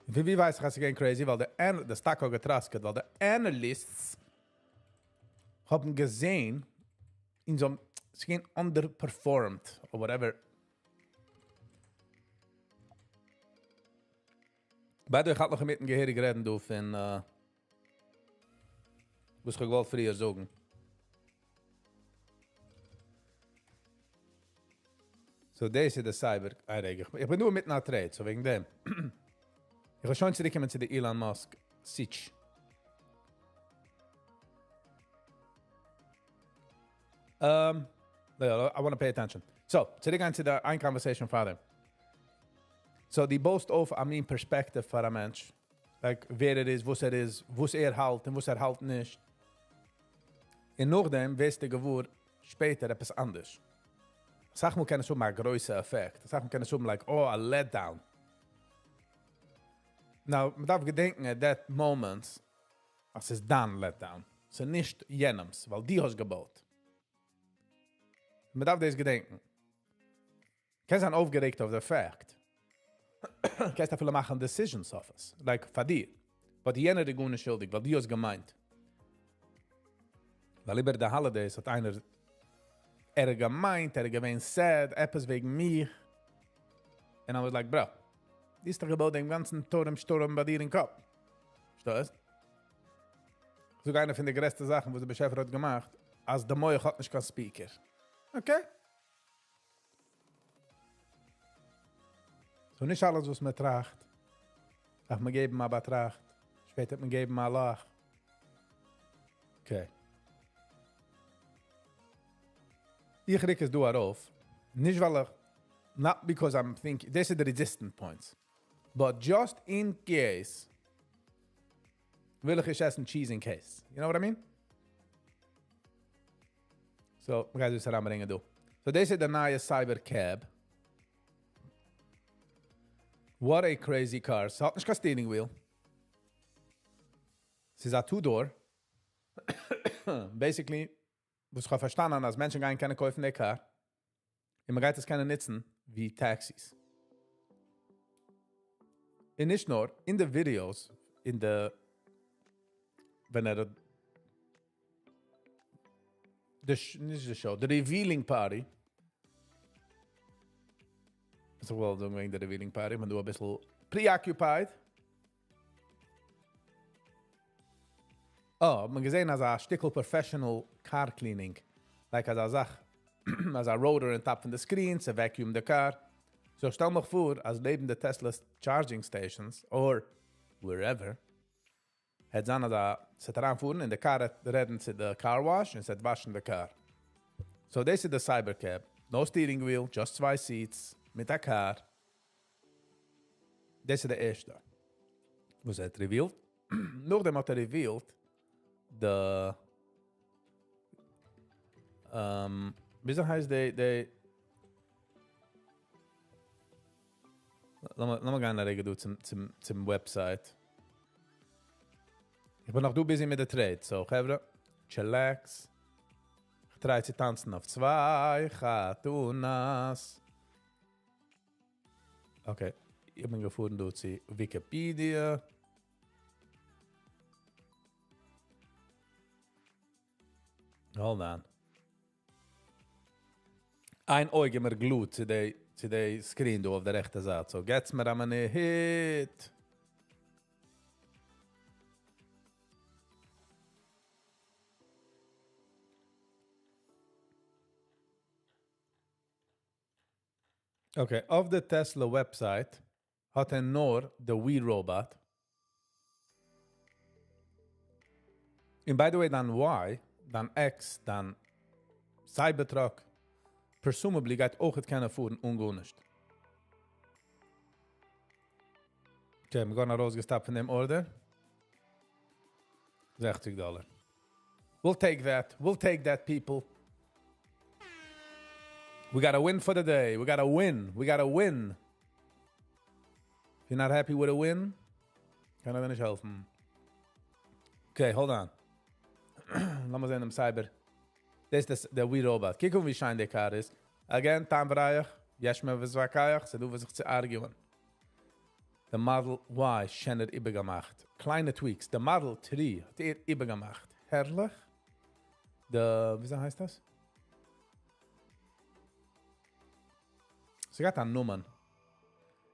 ווי ווייס איך, אז ס'איז געווען crazy, ווייל די stock האט געטראסקעט, ווייל די analysts האבן געזען, אין אזא, ס'איז געווען underperformed, or whatever. By the way, איך האלט נאך אינמיטן געהעריג רעדן דא פון, וואס איך געוואלט פריער זאגן. So, דאס איז די Cyber, איך בין נאר מיטן א trade, so וועגן דעם. איך וועל שוין צוריקקומען צו די Elon Musk סיטש. No, I want to pay attention. So, צוריקגיין צו די איין conversation פאר So, דו בויסט אויף א מין perspective פאר א מענטש. Like, ווער ער איז, וואס ער איז, וואס ער האלט און וואס ער האלט נישט. און נאכדעם ווערסטו געוואר שפעטער עפעס אנדערש. אסאך מאל קען עס האבן א גרויסע effect. אסאך מאל קען עס האבן like, oh, a letdown. Now, מען דארף געדענקען at that moment, אז ס'איז דיין letdown. ס'איז נישט יענעמס, ווייל דו האסט געבויט. מען דארף דאס געדענקען. קענסט זיין אויפגערעגט אויף די fact. קענסט אפילו מאכן decisions אויף עס. Like, פאר דיר. But יענער איז גארנישט שולדיג, ווייל דו האסט געמיינט. ווייל איבער די holidays האט איינער ער געמיינט, ער געווען sad, עפעס וועגן מיר. And I was like, bro, דו האסט דאך געבויט דעם גאנצן טורעם שטורעם ביי דיר אין קאפ. פארשטייסט? זאג איינער פון די גרעסטע זאכן, וואס דער באשעפער האט געמאכט, אז דער מוח האט נישט קיין speaker. Okay? So נישט אלעס, וואס מען טראכט, דארף מען געבן א באטראכט, שפעטער וועט מען געבן א לאך. Okay. איך רוק עס דא ארויף, נישט ווייל איך, not because I'm thinking, this is the resistance points, but just in case, וויל איך נישט עסן cheese in case. You know what I mean? So, מען גייט דאס אריינברענגען דא. So, דאס איז די נייע Cyber Cab. What a crazy car. ס'האט נישט קיין steering wheel. ס'איז א two-door. Basically, וואס איך האב פארשטאנען, אז מענטשן גייען קענען קויפן די car. און מען גייט עס קענען נוצן ווי taxis. און נישט נאר, אין די videos, אין די ווען ער האט די, נישט די show, די revealing party. וואס איך וואלט זאגן וועגן די revealing party, איך בין דא אביסל preoccupied. אה, האט מען געזען אזא שטיקל professional car cleaning, like אזא זאך, אזא rotor on top פון די screen צו vacuum די קאר. So איך שטעל מיך פאר אז נעבן די Tesla charging stations, or wherever, העט זיין אזא, ס'העט אריינפארן און די קאר העט רעדן צו די car wash און ס'העט וואשן די קאר. So דאס איז די Cybercab. No steering wheel, just צוויי seats, מיט א קאר. דאס איז די ערשטע וואס ער האט revealed. נאכדעם האט ער revealed די, וויאזוי הייסט די, די, לאמיר גיין א רגע דא צום, צום, צום website. איך בין נאך דא busy מיט די trade, so חברה, chillax. איך try צו טאנצן אויף צוויי חתונות. Okay, איך בין געפארן דא צו Wikipedia. Hold on. איין אויג אימער glued צו די screen דא אויף דער רעכטע זייט. So, געטס מיר א מינוט. Okay, אויף די Tesla website האט ער נאר די We Robot. And by the way, דיין Y, דיין X, דיין Cybertruck, presumably גייט אויך קענען פארן אן גארנישט. Okay, מיר גייען ארויסגעסטאפט פון דעם order. 60 דאלאר. We'll take that. We'll take that, people. We got a win for the day. We got a win. We got a win. If you're not happy with a win, קען איך דיר נישט העלפן. Okay, hold on. לאמיר זען דעם Cyber. דאס איז דער We Robot. קוק אן ווי שיין דער קאר איז. Again, טעם וריח. יש מי וזוואקייח. ס'דא וואס זיך צו argue ען. The Model Y שענער איבערגעמאכט. קליינע tweaks. The Model 3 האט ער איבערגעמאכט. הערליך. The, וויאזוי הייסט דאס? ס'האט א נאמען.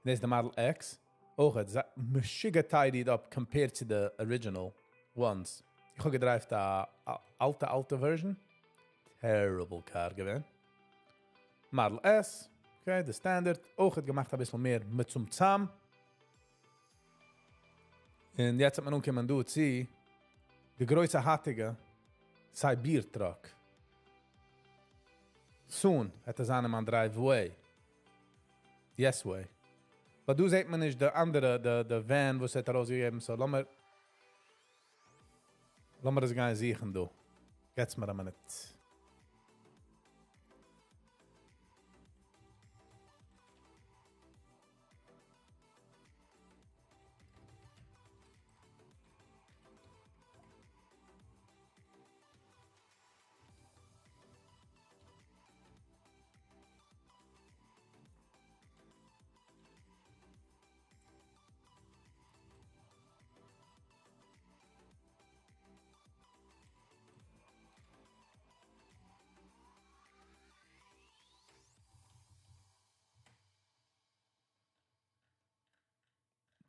דאס איז די Model X. אויך האט משוגע tidied up compared to the original ones. איך האב געדרייווט א אלטע, אלטע version. Terrible car געווען. Model S, okay, the standard. אויך האט געמאכט א ביסל מער מצומצם. און יעצט האט מען אנגעקומען דא צו די גרויסע האטיגע Cybertruck. Soon וועט עס זיין אין מיין driveway. Yes way. But דא זעט מען נישט די אנדערע, די van, וואס האט ארויסגעגעבן. So, לאמיר דאס גיין זוכן דא. געטס מיר א מינוט.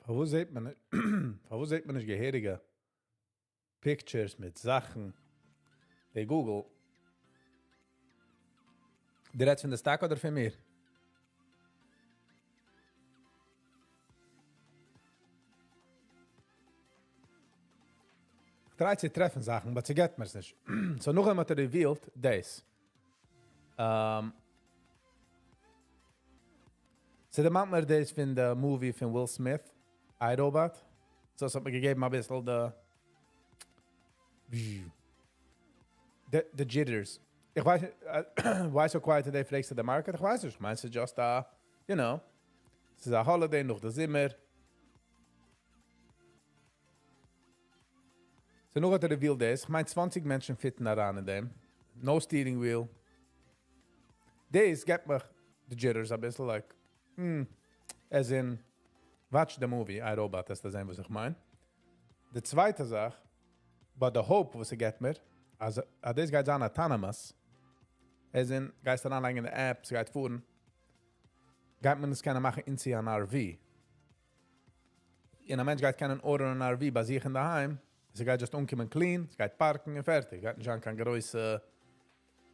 פארוואס זעט מען נישט געהעריגע pictures מיט זאכן? די Google. דו רעדסט פון די stock אדער פון מיר? איך try צו טרעפן זאכן, but ס'געט מיר עס נישט. So נאכדעם האט ער revealed דאס. So דערמאנט מיר דאס פון די movie פון Will Smith, I, Robot. So עס האט מיר געגעבן א ביסל the jitters. איך ווייס, why so quiet today, פרעגסטו די market? איך ווייס נישט. איך מיין, ס'איז just a, ס'איז א holiday, נאך די זומער. So נאך האט ער revealed דאס. איך מיין, 20 מענטשן fit ן אריין אין דעם. No steering wheel. דאס געבט מיר the jitters א ביסל, like, as in, watch the movie, I, Robot, דאס איז וואס איך מיין. די צווייטע זאך, But the hope וואס ס'געט מיר, אז אז דאס גייט זיין autonomous, as in, גייסט אריינלייגן אין די app, ס'גייט פארן, גייט מען עס קענען מאכן into an RV. און א מענטש גייט קענען order 'ן אן RV ביי זיך אין דערהיים, ס'גייט just אנקומען clean, ס'גייט park ן און פערטיג. גייט נישט זיין קיין גרויסע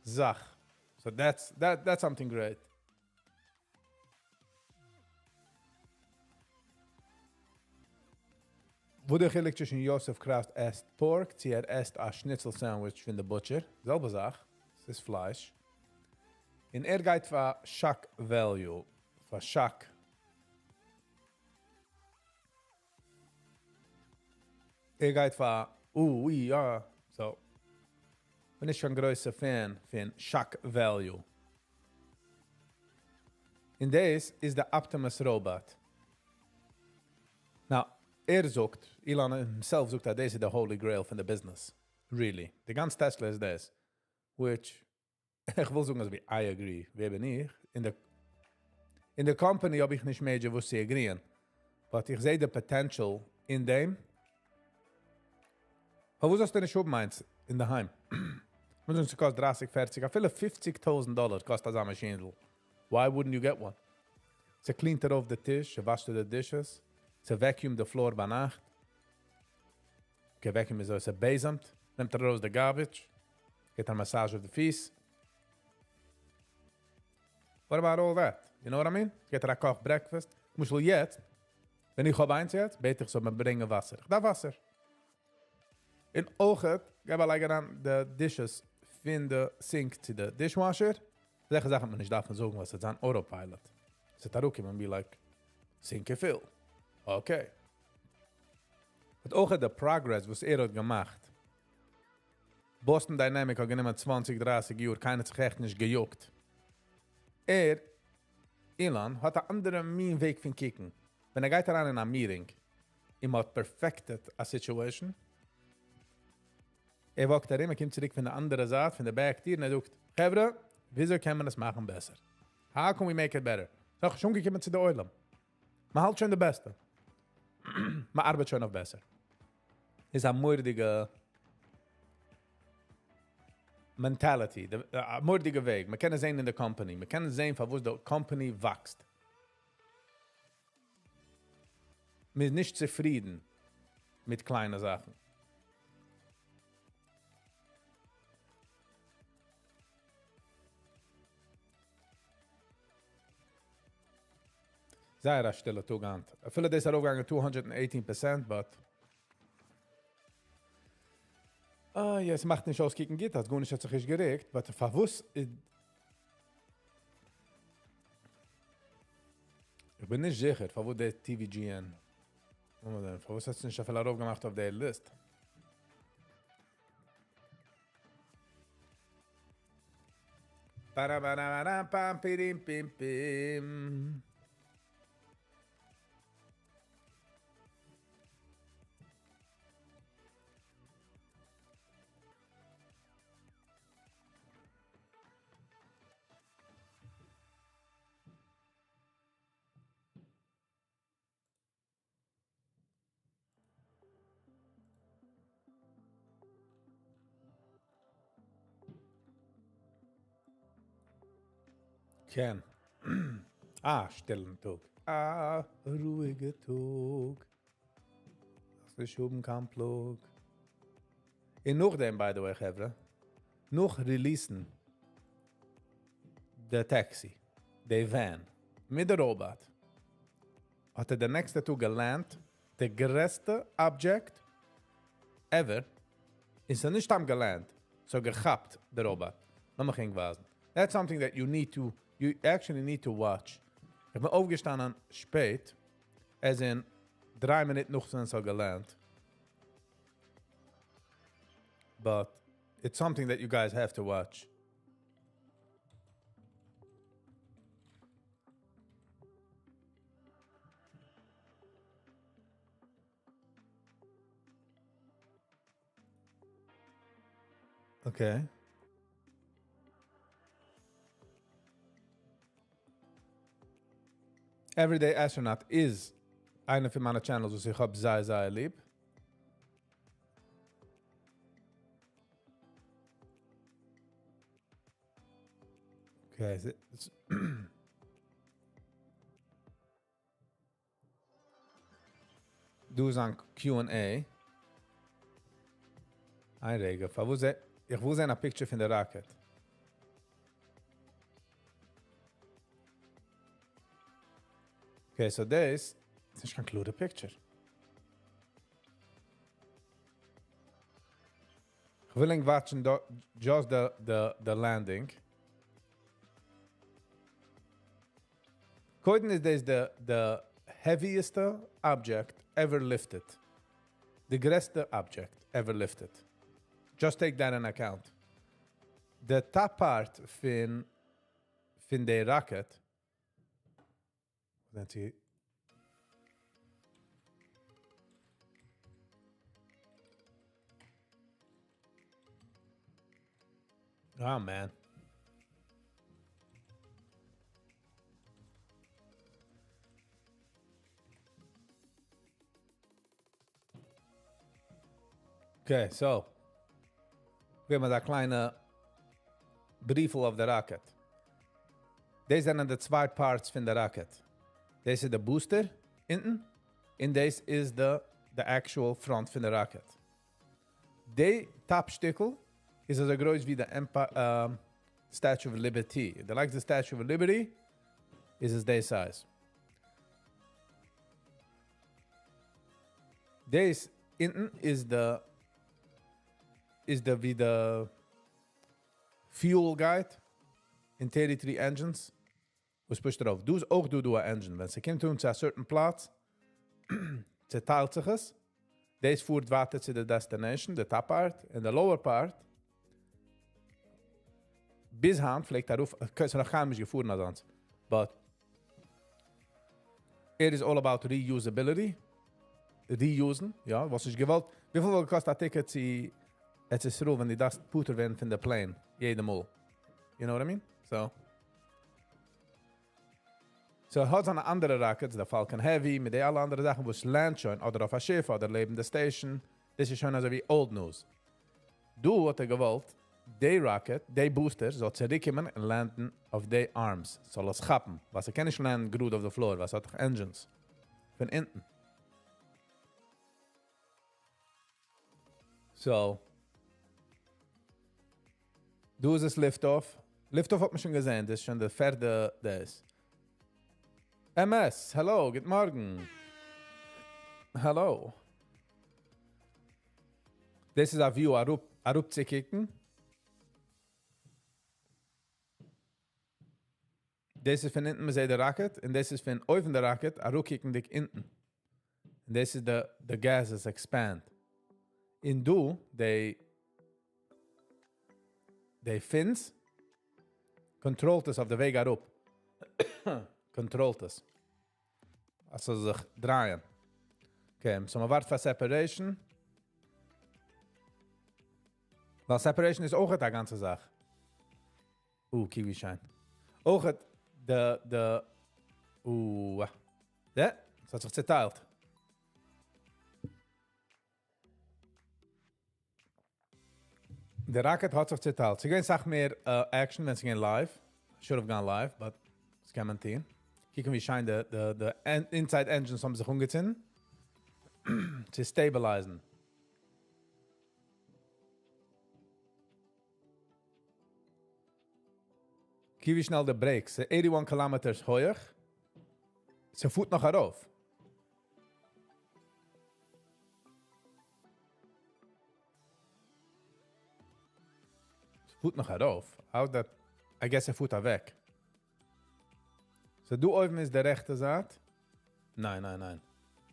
זאך. So that's something great. וואס די חילוק צווישן יוסף קראפט עסט pork צו ער עסט א schnitzel sandwich פון די butcher? זעלבע זאך, ס'איז פלייש. און ער גייט פאר shock value, פאר shock. ער גייט פאר, oh, יא, so. בין נישט קיין גרויסער fan פון shock value. און דאס איז the Optimus robot. Now, ער זאגט, Elon himself זאגט, אז דאס איז the holy grail פון the business. Really. די גאנצע Tesla איז דאס. Which, איך וויל זאגן, אזוי ווי I agree. ווער בין איך? אין די company האב איך נישט major וואס צו agree ען. But איך זע the potential אין דעם. אבער וואס זאלסטו נישט האבן איינס אין דערהיים? מען זאגט, ס'קאסט 30, 40, אפילו 50.000 דאלאר קאסט אזא מאשין. Why wouldn't you get one? ס' clean ט אויף די טיש, ס'וואשט די dishes, ס' vacuum ט the floor ביינאכט. Okay, vacuum איז אזוי, ס'בעזעמט, נעמט ארויס די garbage, גיט א massage אויף די פיס. What about all that? You know what I mean? גיט ער א קאך breakfast. למשל יעצט, ווען איך האב איינס יעצט, בעט איך זאל מען ברענגען וואסער. איך דארף וואסער. און אויך, געב א לייג אריין די dishes פון די sink צו די dishwasher. אזעלכע זאכן מען נישט דארפן זאגן, וואס ס'וועט זיין autopilot. ס'וועט אראפקומען be like, sink איז full. Okay. But אויך the progress, וואס ער האט געמאכט. Boston Dynamic האט גענומען 20, 30 יאר, קיינער האט זיך עכט נישט געיאגט. ער, Elon, האט אן אנדערע מין וועג פון קוקן. ווען ער גייט אריין אין א meeting, און מ'האט perfected a situation, ער walk ט ארום, ער קומט צוריק פון די אנדערע זייט, פון די back טיר, און ער זאגט, חברה, וויאזוי קען מען עס מאכן בעסער? How can we make it better? ס'איז שוין געקומען צו די עולם. מען האלט שוין די בעסטע. מען ארבעט שוין אויף בעסער. איז א מורא'דיגע mentality, א מורא'דיגע וועג. מען קען עס זען אין די company. מען קען זען, פאר וואס די company וואקסט. מען איז נישט צופרידן מיט קליינע זאכן. זייער א שטילע טאג היינט. אפילו דאס איז ארויפגעגאנגען 218%, but אה, יא, עס מאכט נישט אויס קוקן גוט, אז גארנישט האט זיך נישט גערוקט, but פארוואס איך בין נישט זיכער, פארוואס דער TVGN. פארוואס האט עס נישט אפילו ארויפגעמאכט אויף דער list? Parabarabam, pim, pim, pim. קען. א שטילן טאג. א רואיגע טאג. דארפסט נישט האבן קיין פלאג. און נאכדעם, by the way, חברה, נאך release ן the taxi, the van, מיט די robot, האט ער די נעקסטע טאג גע land ט, די גרעסטע object ever, איז ער נישט סתם גע land ט, ס'האט געכאפט די robot. לאמיך ענק ווייזן. That's something that you actually need to watch. איך בין אויפגעשטאנען שפעט, as in 3 מינוט נאך ווען ס'האט גע land ט. But it's something that you guys have to watch. Okay. Everyday Astronaut איז איינע פון מיינע channels, וואס איך האב זייער, זייער ליב. Okay, דא איז אן Q&A. איין רגע, פארוואס איך וויל זען א picture פון די rocket. Okay, so דאס איז נישט קיין קלארע picture. איך וויל ענק watch ן just the landing. קודם איז דאס the heaviest object ever lifted. די גרעסטע object ever lifted. Just take that in account. The top part פון די rocket. Let's see. Oh man. Okay, so מיר האבן א קליינע בריוול אויף די rocket. דאס זענען די צוויי parts פון די rocket. דאס איז די booster אונטן און דאס איז the actual front פון די rocket. די top שטיקל איז אזוי גרויס ווי די Statue of Liberty. The like the Statue of Liberty איז עס די size. דאס אונטן איז די ווי די fuel גייט אין 33 engines. וואס push ט ארויף? דא איז אויך דא א engine. ווען ס'קומט אן צו א certain פלאץ, צעטיילט זיך עס. דאס פארט ווייטער צו די destination, the top part, און the lower part. ביז היינט פלעגט ארויף, ס'איז נאך קיינמאל נישט געפארן אזאנס. But it is all about reusability. Reuse ן, יא, וואס איז געוואלט. וויפיל וואלט געקאסט א ticket צו ארץ ישראל, ווען דו דארפסט פטור ווערן פון די plane, יעדע מאל. You know what I mean? So. So ער האט זיינע אנדערע rockets, די Falcon Heavy, מיט די אלע אנדערע זאכן, וואס land שוין, אדער אויף א שיף, אדער לעבן די station. דאס איז שוין אזוי ווי old news. דא האט ער געוואלט, די rocket, די booster, זאל צוריקקומען און land ן אויף די arms. זאל עס כאפן. ווייל ס'קען נישט land ן גראד אויף די floor, ווייל ס'האט דאך engines. פון אונטן. So, דא איז עס lift off. Lift off האט מען שוין געזען, דאס איז שוין די פערטע דאס. MS, hello, גוט מארגן. Hello. דאס איז א view אראפצוקוקן. דאס איז פון אונטן, מען זעט די rocket, און דאס איז פון אויבן די rocket, אראפקוקנדיג אונטן. און דאס איז the gases expand. און דא, די fins, control ט עס אויף די וועג אראפ. Control ט עס. אז ס'זאל זיך דרייען. Okay, so מען ווארט פאר separation. ווייל separation איז אויך א גאנצע זאך. קוק ווי שיין. אויך די, יא, עס האט זיך צעטיילט. די rocket האט זיך צעטיילט. ס'איז געווען אסאך מער action, ווען ס'איז געווען live. Should have gone live, but עס קען מען טון. קוקן ווי שיין די inside engines האבן זיך אנגעצינדן. צו stabilize ן. קוק ווי שנעל די brakes. 81 kilometers הויך. ס'פארט נאך ארויף. ס'פארט נאך ארויף. How's that? I guess ער פארט אוועק. So דא אויבן איז די רעכטע זייט. ניין, ניין, ניין.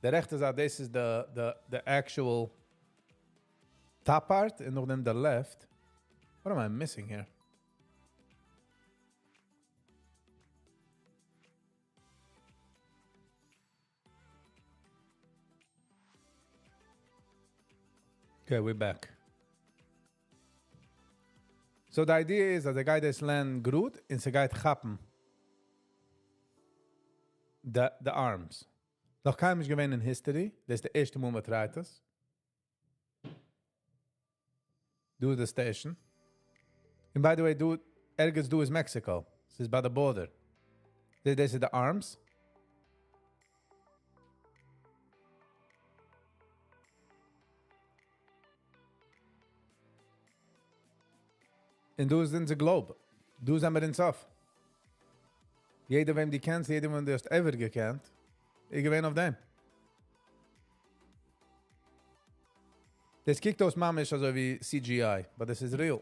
די רעכטע זייט, this is the actual top part און נאכדעם the left. What am I missing here? Okay, we're back. So the idea is אז ער גייט דאס land גראד און ס'גייט כאפן the arms. נאך קיינמאל נישט געווען in history. דאס איז די ערשטע מאל מען try ט עס. דא איז the station. And by the way, דא, ערגעץ דא איז Mexico. ס'איז ביי די border. דאס איז די arms. און דא איז אונזער globe. דא זענען מיר אונז אויף. יעדער וועם דו קענסט, יעדער וועם דו האסט ever געקענט, איז געווען אויף דעם. דאס קוקט אויס ממש אזוי ווי CGI, but this is real.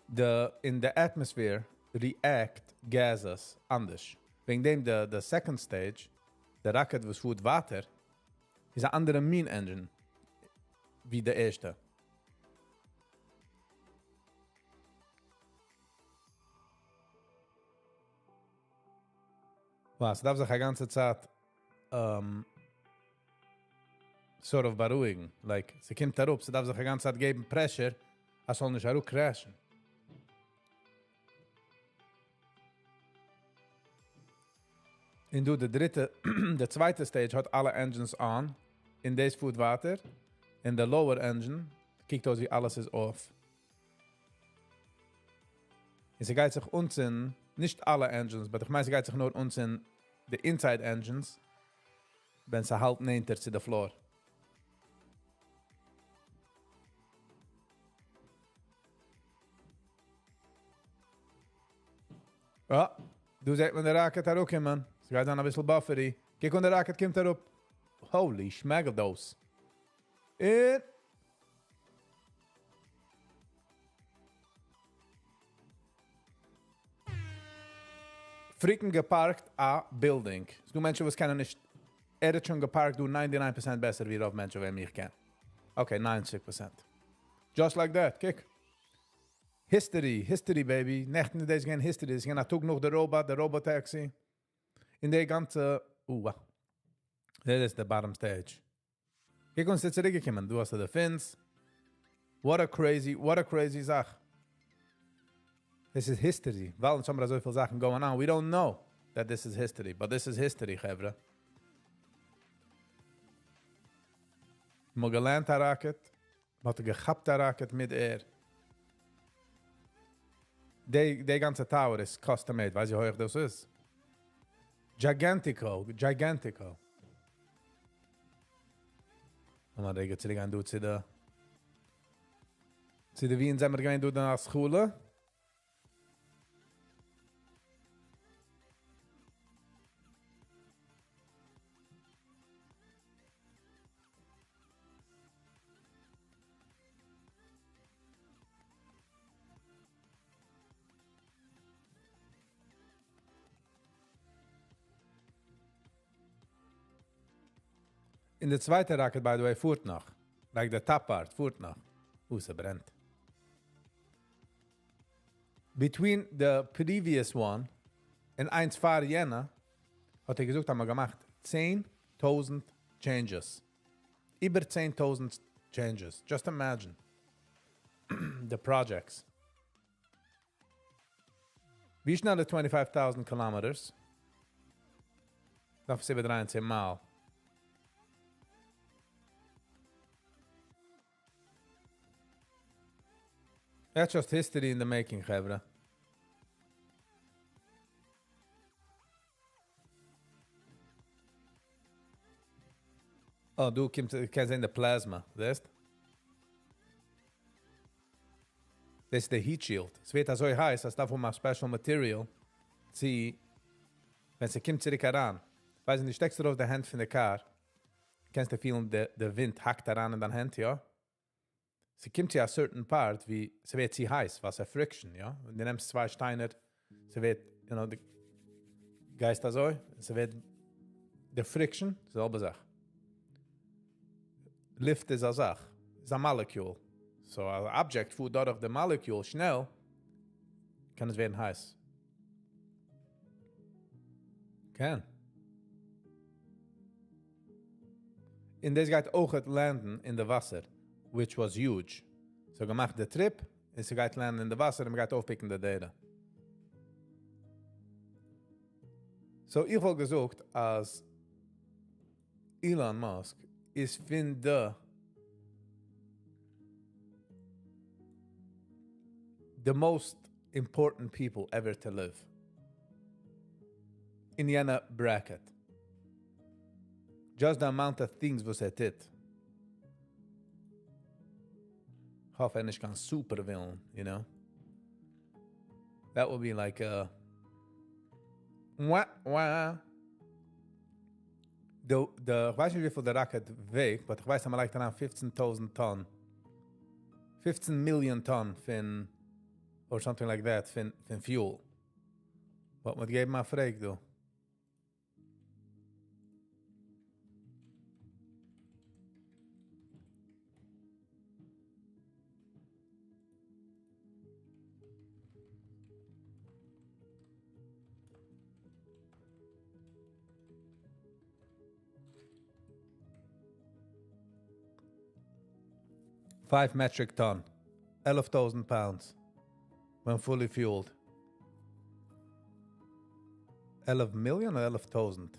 די אין די atmosphere react gases אנדערש. וועגן דעם די second stage, די rocket וואס פארט ווייטער, איז א אנדערע מין engine ווי די ערשטע. Wow, ס'דארף זיך א גאנצע צייט sort of בארואיגן. Like, ס'קומט אראפ, ס'דארף זיך א גאנצע צייט געבן pressure, אז ס'זאל נישט אראפ crash ן. און דא די דריטע, די צווייטע stage האט אלע engines on, און דאס פארט ווייטער, און די lower engine קוקט אויס ווי אלעס איז off. און ס'גייט זיך אנצינדן, נישט אלע engines, but איך מיין ס'גייט זיך נאר אנצינדן די inside engines, ווען ס'האלט נענטער צו די floor. אה, דא זעט מען די rocket אראפקומען. ס'גייט זיין אביסל buffery. קוק אן, די rocket קומט אראפ. Holy schmegel-dose. און freaking געפארקט א building. ס'דא מענטשן וואס קענען נישט. ער האט שוין געפארקט דא 99% בעסער ווי רוב מענטשן וועם איך קען. Okay, 90%. Just like that, קוק. History, history, baby. נעכטן איז דאס געווען history. דאס איז געווען א טאג נאך די robot, די robot taxi. אין די גאנצע, wow. דאס איז די bottom stage. קוק אן, ס'איז צוריקגעקומען. דא האסטו די fins. What a crazy, what a crazy זאך. This is history. ווייל אונז האבן אזויפיל זאכן going on. We don't know that this is history, but this is history, חברה. מ'האט גע land א rocket. מ'האט געכאפט א rocket מיט air. די גאנצע tower איז custom made. ווייסט ווי הויך דאס איז? Gigantico, gigantico. און מיר גייען צוריק גיין דא צו די ווי זענען מיר געווען דא אין שולע. און די צווייטע rocket, by the way, פארט נאך. Like the top part, פארט נאך. Oh, ס'ברענט. Between the previous one און איינס פאר יענע, האט ער געזאגט, האבן מיר געמאכט 10,000 changes. איבער 10,000 changes. Just imagine the projects. ווי שנעל איז 25,000 kilometers? דארף עס איבערדרייען 10 מאל. That's just history in the making, חברה. Oh, דא קומט, קענסט זען די plasma, זעסט? דאס איז די heat shield. עס ווערט אזוי הייס, אז דארף האבן א special material, צו, ווען ס'קומט צוריק אריין. ווייסט, דו שטעקסט ארויס די האנט פון די car, קענסטו feel ן, די ווינט האקט אריין אין דיין האנט, יא? ס'קומט צו א certain part, ווי ס'ווערט צו הייס, ווייל ס'איז friction, יא? ווען דו נעמסט צוויי שטיינער, ס'ווערט, דו גייסט אזוי, ס'ווערט די friction, זעלבע זאך. לופט איז א זאך, איז א molecule. So, א object פארט דורך די molecule שנעל, קען עס ווערן הייס. קען. און דאס גייט אויך land ן אין די וואסער, which was huge. So געמאכט די trip, און ס'גייט land ן אין די וואסער און מ'גייט אויפ pick ן די data. So איך וואלט געזאגט, אז Elon Musk איז פון די the most important people ever to live אין יענע bracket. Just the amount of things וואס ער טוט. כ'האף ער איז נישט קיין super villain, you know. That would be like a wah wah. די די כ'ווייס נישט וויפיל די rocket וועגט, but כ'ווייס אז מ'לייגט אריין 15 טויזנט טאן, 15 מיליאן טאן פון, or something like that, פון פון fuel. But מ'וועט געבן א פרעג דא. 5 metric ton, 11,000 pounds, when fully fueled. 11 מיליאן אדער 11,000?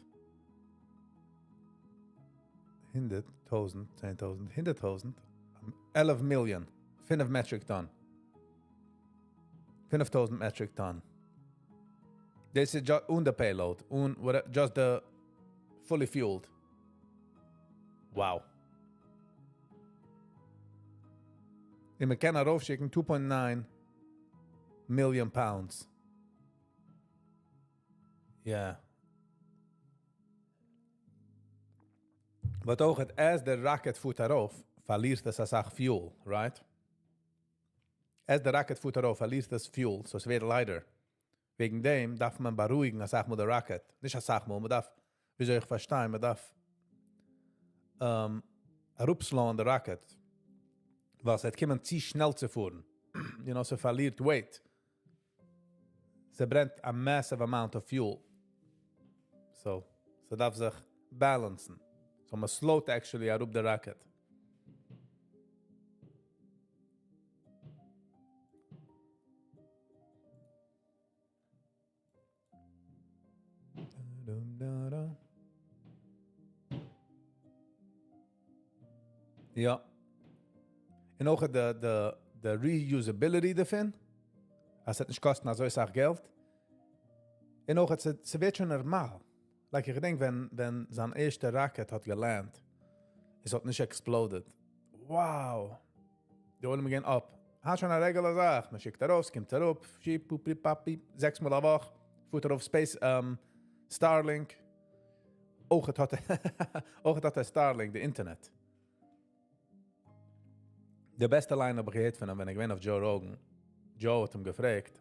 הונדערט טויזנט, צען טויזנט, הונדערט טויזנט, 11 מיליאן, 5 metric ton. 5,000 metric ton. דאס איז אן די payload, אן just the fully fueled. Wow. און מען קען ארויפשיקן 2.9 million pounds. Yeah. But אויך as the rocket פארט ארויף, פארלירט עס א סאך fuel, right? As the rocket פארט ארויף, פארלירט עס fuel, so עס ווערט lighter. וועגן דעם דארף מען בארואיגן א סאך מאל די rocket. נישט א סאך מאל, מען דארף, וויאזוי איך פארשטיי, מען דארף אראפ slow ען די rocket. ווייל עס וועט קומען צו שנעל צו פארן. עס פארלירט weight. ס'ברענט a massive amount of fuel. So, ס'דארף זיך balance ן. So מען slow ט actually אראפ די rocket. יא. און אויך די די די reusability דערפון. אז עס וועט נישט קאסטן אזוי סאך געלט. און אויך ס'ווערט שוין נארמאל. Like איך געדענק ווען ווען זיין ערשטע rocket האט גע land ט. עס האט נישט exploded. Wow. די עולם גייען אפ. האט שוין א regular זאך. מען שיקט ארויס, קומט אראפ, שיפ, פופ, פיפ, פאפ, פיפ, זעקס מאל א וואך. פארט ארויף space, Starlink. אויך האט ער, אויך האט ער Starlink, די אינטערנעט. די בעסטע line האב איך געהערט פון אים ווען ער געווען אויף Joe Rogan. Joe האט אים געפרעגט,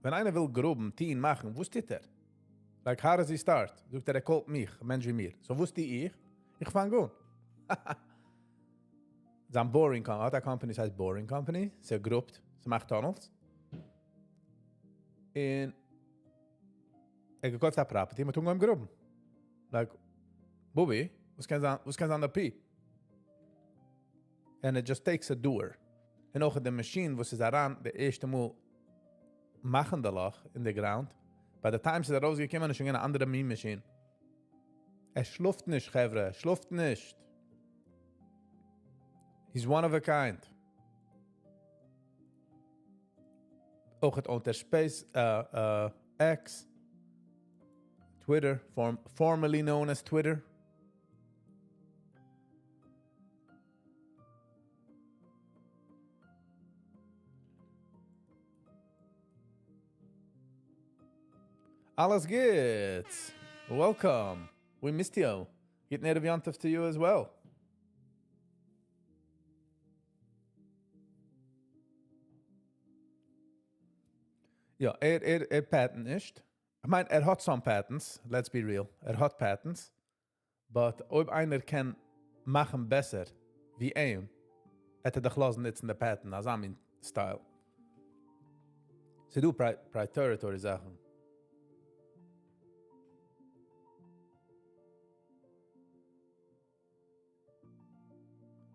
ווען איינער וויל גראבן, טון, מאכן, וואס טוט ער? Like, how does he start? זאגט ער, ער call ט מיך, א מענטש ווי מיר. So וואס טו איך? איך פאנג אן. זיין Boring Company, האט א company, ס'הייסט Boring Company, ס'גראבט, ס'מאכט tunnels. און ער האט געקויפט א property, מ'האט אנגעהויבן גראבן. Like, בובי, וואס קען זיין, וואס קען זיין די פי? And it just takes a doer. און אויך די מאשין, וואס איז אריין, די ערשטע מאל מאכן די לאך אין די ground, by the time ס'איז ארויסגעקומען, איז שוין געווען אן אנדערע מין מאשין. ער שלאפט נישט, חברה, ער שלאפט נישט. He's one of a kind. אויך own ט ער Space X, Twitter, formerly known as Twitter. אלעס גוט. Welcome. We missed you. גוטן ערב יום טוב to you as well. יא, ער, ער, ער patent נישט. איך מיין, ער האט some patents, let's be real. ער האט patents. But אויב איינער קען מאכן בעסער ווי אים, וועט ער דאך לאזן נוצן די patent, אזא מין style. ס'דא proprietary זאכן.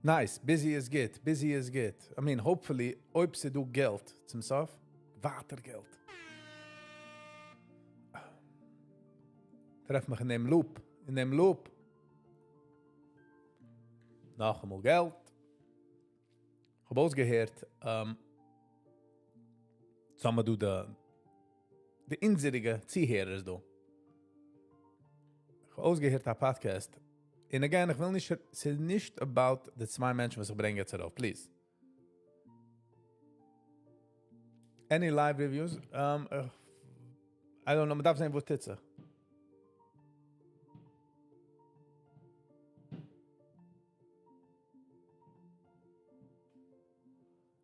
Nice, busy איז גוט, busy איז גוט. I mean, hopefully, אויב ס'דא געלט צום סוף, ווייטער געלט. טרעף מיך אין דעם loop, אין דעם loop. נאכאמאל געלט. איך האב אויסגעהערט, סאו האמער דא די די אונזעריגע צוהערערס דא. איך האב אויסגעהערט א פאדקעסט, און again איך וויל נישט, ס'איז נישט about די צוויי מענטשן וואס איך ברענג יעצט ארויף, please. Any live reviews? I don't know, מ'דארף זען וואס טוט זיך.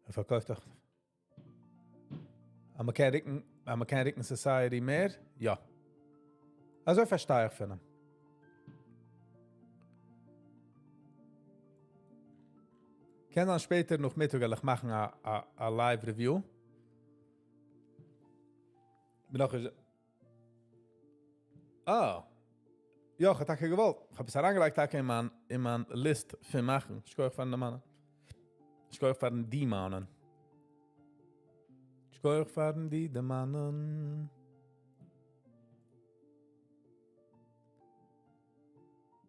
ער פארקויפט דאך אז מ'קען רוקן, אז מ'קען רוקן society מער, יא. אזוי פארשטיי איך פון אים. קען זיין שפעטער נאכמיטאג וועל איך מאכן א א live review. בין נאך נישט. אה. יא, איך האב טאקע געוואלט. איך האב עס אריינגעלייגט טאקע אין מיין אין מיין list פון מאכן. שכוח פארן דערמאנען. שכוח פארן דערמאנען. שכוח פארן די דערמאנען.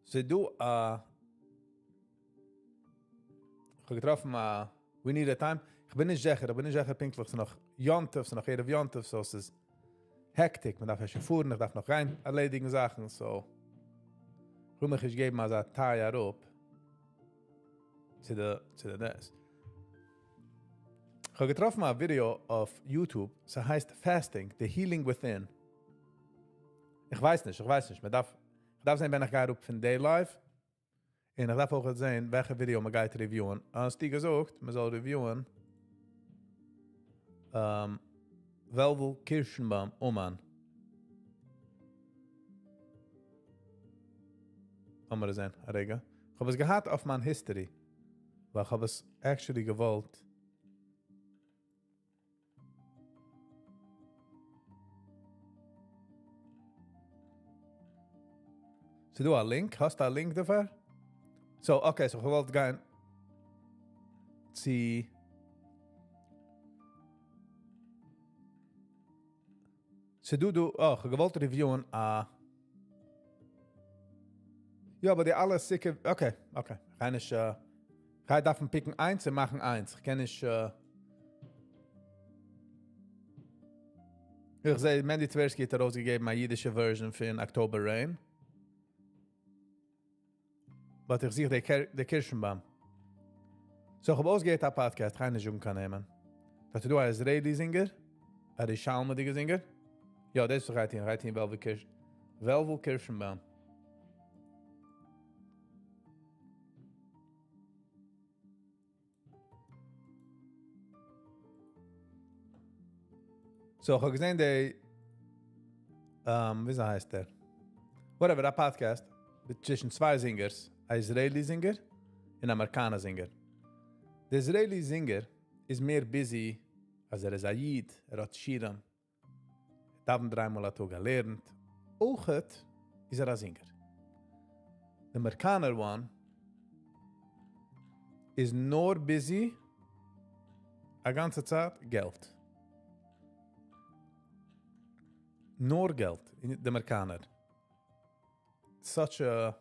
ס'איז דא א. איך האב געטראפן א We need a time. איך בין נישט זיכער, איך בין נישט זיכער פונקטליך, ס'איז נאך יום טוב, ס'איז נאך ערב יום טוב, so ס'איז hectic, מען דארף אפשר פארן, איך דארף נאך גיין ערלעדיגן זאכן, so איך וויל מיך נישט געבן אזא טיי אראפ צו די צו די דעס. איך האב געטראפן א ווידעא אויף YouTube, ס'הייסט Fasting, The Healing Within. איך ווייס נישט, איך ווייס נישט, מען דארף, איך דארף זען ווען איך גיי אראפ פון די live, און איך דארף אויך זען וועלכע ווידעא מען גייט review ען. האסטו געזאגט מען זאל review ען וועלוול קירשנבוים אומאן. לאמיר זען א רגע. איך האב עס געהאט אויף מיין history, ווייל איך האב עס actually געוואלט. ס'איז דא א link? האסטו א link דערפאר? So okay, so איך וואלט גיין צו ס'איז דא דא, אה, איך האב געוואלט review ען א יא, אבער די אלע סוכה, okay, okay, איך גיי נישט, איך גיי דארפן pick ן איינס און מאכן איינס, איך קען נישט. איך זעה מענדי טווערסקי האט ארויסגעגעבן א אידישע version פון October Rain. But איך זוך די קירשנבוים. So איך האב אויסגעהערט א פאדקעסט, כ'גיי נישט זאגן קיין נעמען. דארט איז דא א Israeli זינגער, א ירושלמ'דיגע זינגער. יא, דאס וואס איך גיי טון, איך גיי טון וועלוול קירש, וועלוול קירשנבוים. So איך האב געזען די, וויאזוי הייסט ער? Whatever, א פאדקעסט מיט צווישן צוויי זינגערס, א Israeli זינגער און א אמעריקאנער זינגער. די Israeli זינגער איז מער busy אז ער איז א איד, ער האט שיעורים, דאווענט דריי מאל א טאג, ער לערנט, אויכעט איז ער א זינגער. די אמעריקאנער one איז נאר busy א גאנצע צייט געלט. נאר געלט, די אמעריקאנער. Such a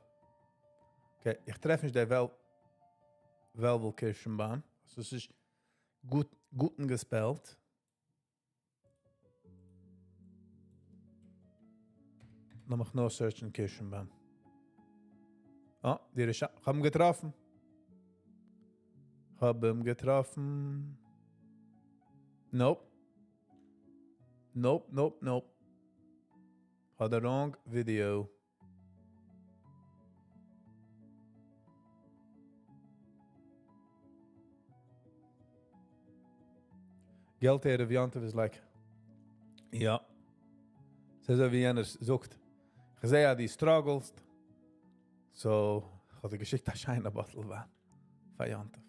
okay, איך טרעף נישט דער וועלוול קירשנבוים. עס איז גוט גוטן גע spell ט. לאמיך נאר search ן קירשנבוים. אה, די רשע, איך האב אים געטראפן. איך האב אים געטראפן. Nope. Nope, nope, nope. האט די wrong video. געלט ערב יום טוב איז like, יא. ס'איז אזוי ווי יענער זאגט, איך זע אז דו struggle סט, so האט ער געשיקט א שיינע bottle וויין פאר יום טוב.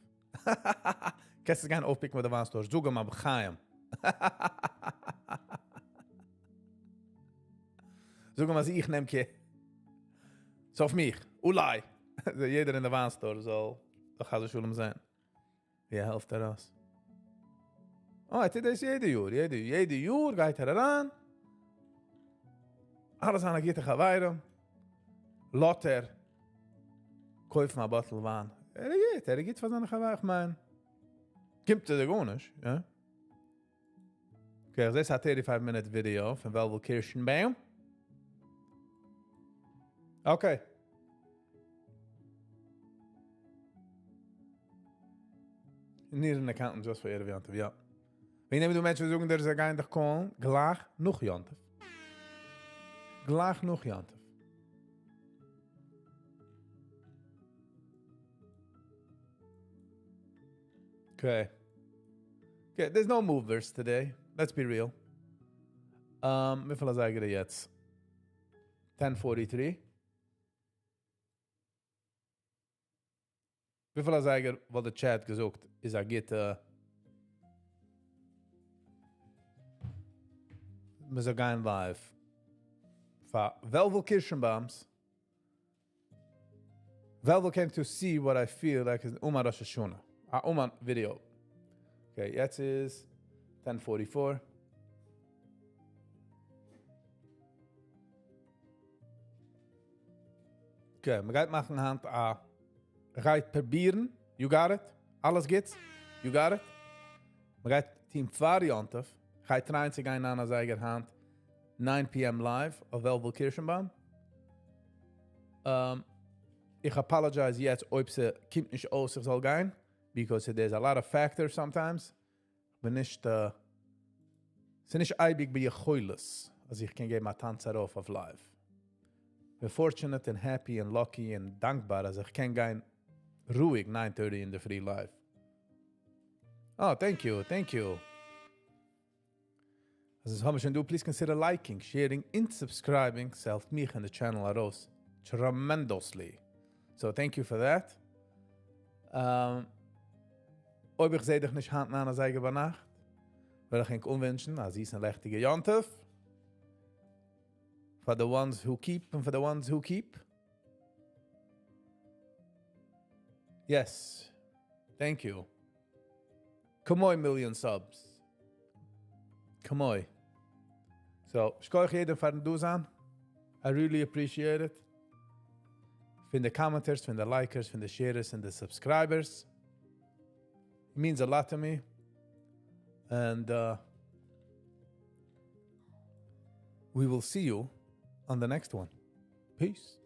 קענסט עס גיין אויף pick ן מיט די וויין store, זאג אים אבער חיים. זאג אים אז איך נעם care. ס'איז אויף מיך, אולי. יעדער אין די וויין store זאל דאך חס ושלום זען. ווי ער העלפט ארויס. אה, ער טוט דאס יעדע יאר, יעדע יעדע יאר גייט ער אריין. אלע זיינע גוטע חברים. לאזט ער קויפן א bottle וויין. ער איז גוט, ער איז גוט פאר זיינע חברים, איך מיין. קומט ער דיר גארנישט, יא? Okay, איך זעה ס'איז א 35 minute video פון וועלוול קירשנבוים. Okay. Need an accountant just for ערב יום טוב, יא. וועגן דעם דא מענטשן זאגן דיר זיי גייען דיך call ן גלייך נאך יום טוב. גלייך נאך יום טוב. Okay. Okay, there's no movers today. Let's be real. Um, וויפיל אזייגער איז יעצט? 10:43. וויפיל אזייגער וואלט די chat געזאגט איז א גוטע מ'זאל גיין live פאר וועלוול קירשנבוים'ס וועלוול came to see what I feel like is אומאן ראש השנה. א אומאן video. Okay, יעצט איז 10:44. Okay, מ'גייט מאכן היינט א גייט פרובירן. You got it? אלעס גוט? You got it? מ'גייט טון פאר יום טוב. גייט try ען צו גיין ניין אזייגער היינט 9 p.m. live אויף וועלוול קירשנבוים. Um, איך apologize יעצט אויב ס'קומט נישט אויס איך זאל גיין, because there's a lot of factors sometimes. בין נישט, uh, ס'נישט אייביג ביכולת, אז איך קען געבן א טאנץ ארויף אויף live. בין fortunate and happy and lucky and דאנקבאר, אז איך קען גיין רואיג 9:30 אין די פרי live. Oh, thank you, thank you. אז עס האבן שוין דא, please consider liking, sharing and subscribing. ס'העלפט מיך און די channel ארויס tremendously. So thank you for that. Um, אויב איך זעה דיך נישט היינט ניין אזייגער ביינאכט, וועל איך ענק אנווינטשן א זיסן לעכטיגע יום טוב. For the ones who keep and for the ones who keep. Yes. Thank you. Come million subs. Come So, שכוח יעדער פארן דא זיין. I really appreciate it. פון די commenters, פון די likers, פון די sharers and the subscribers. It means a lot to me. And we will see you on the next one. Peace.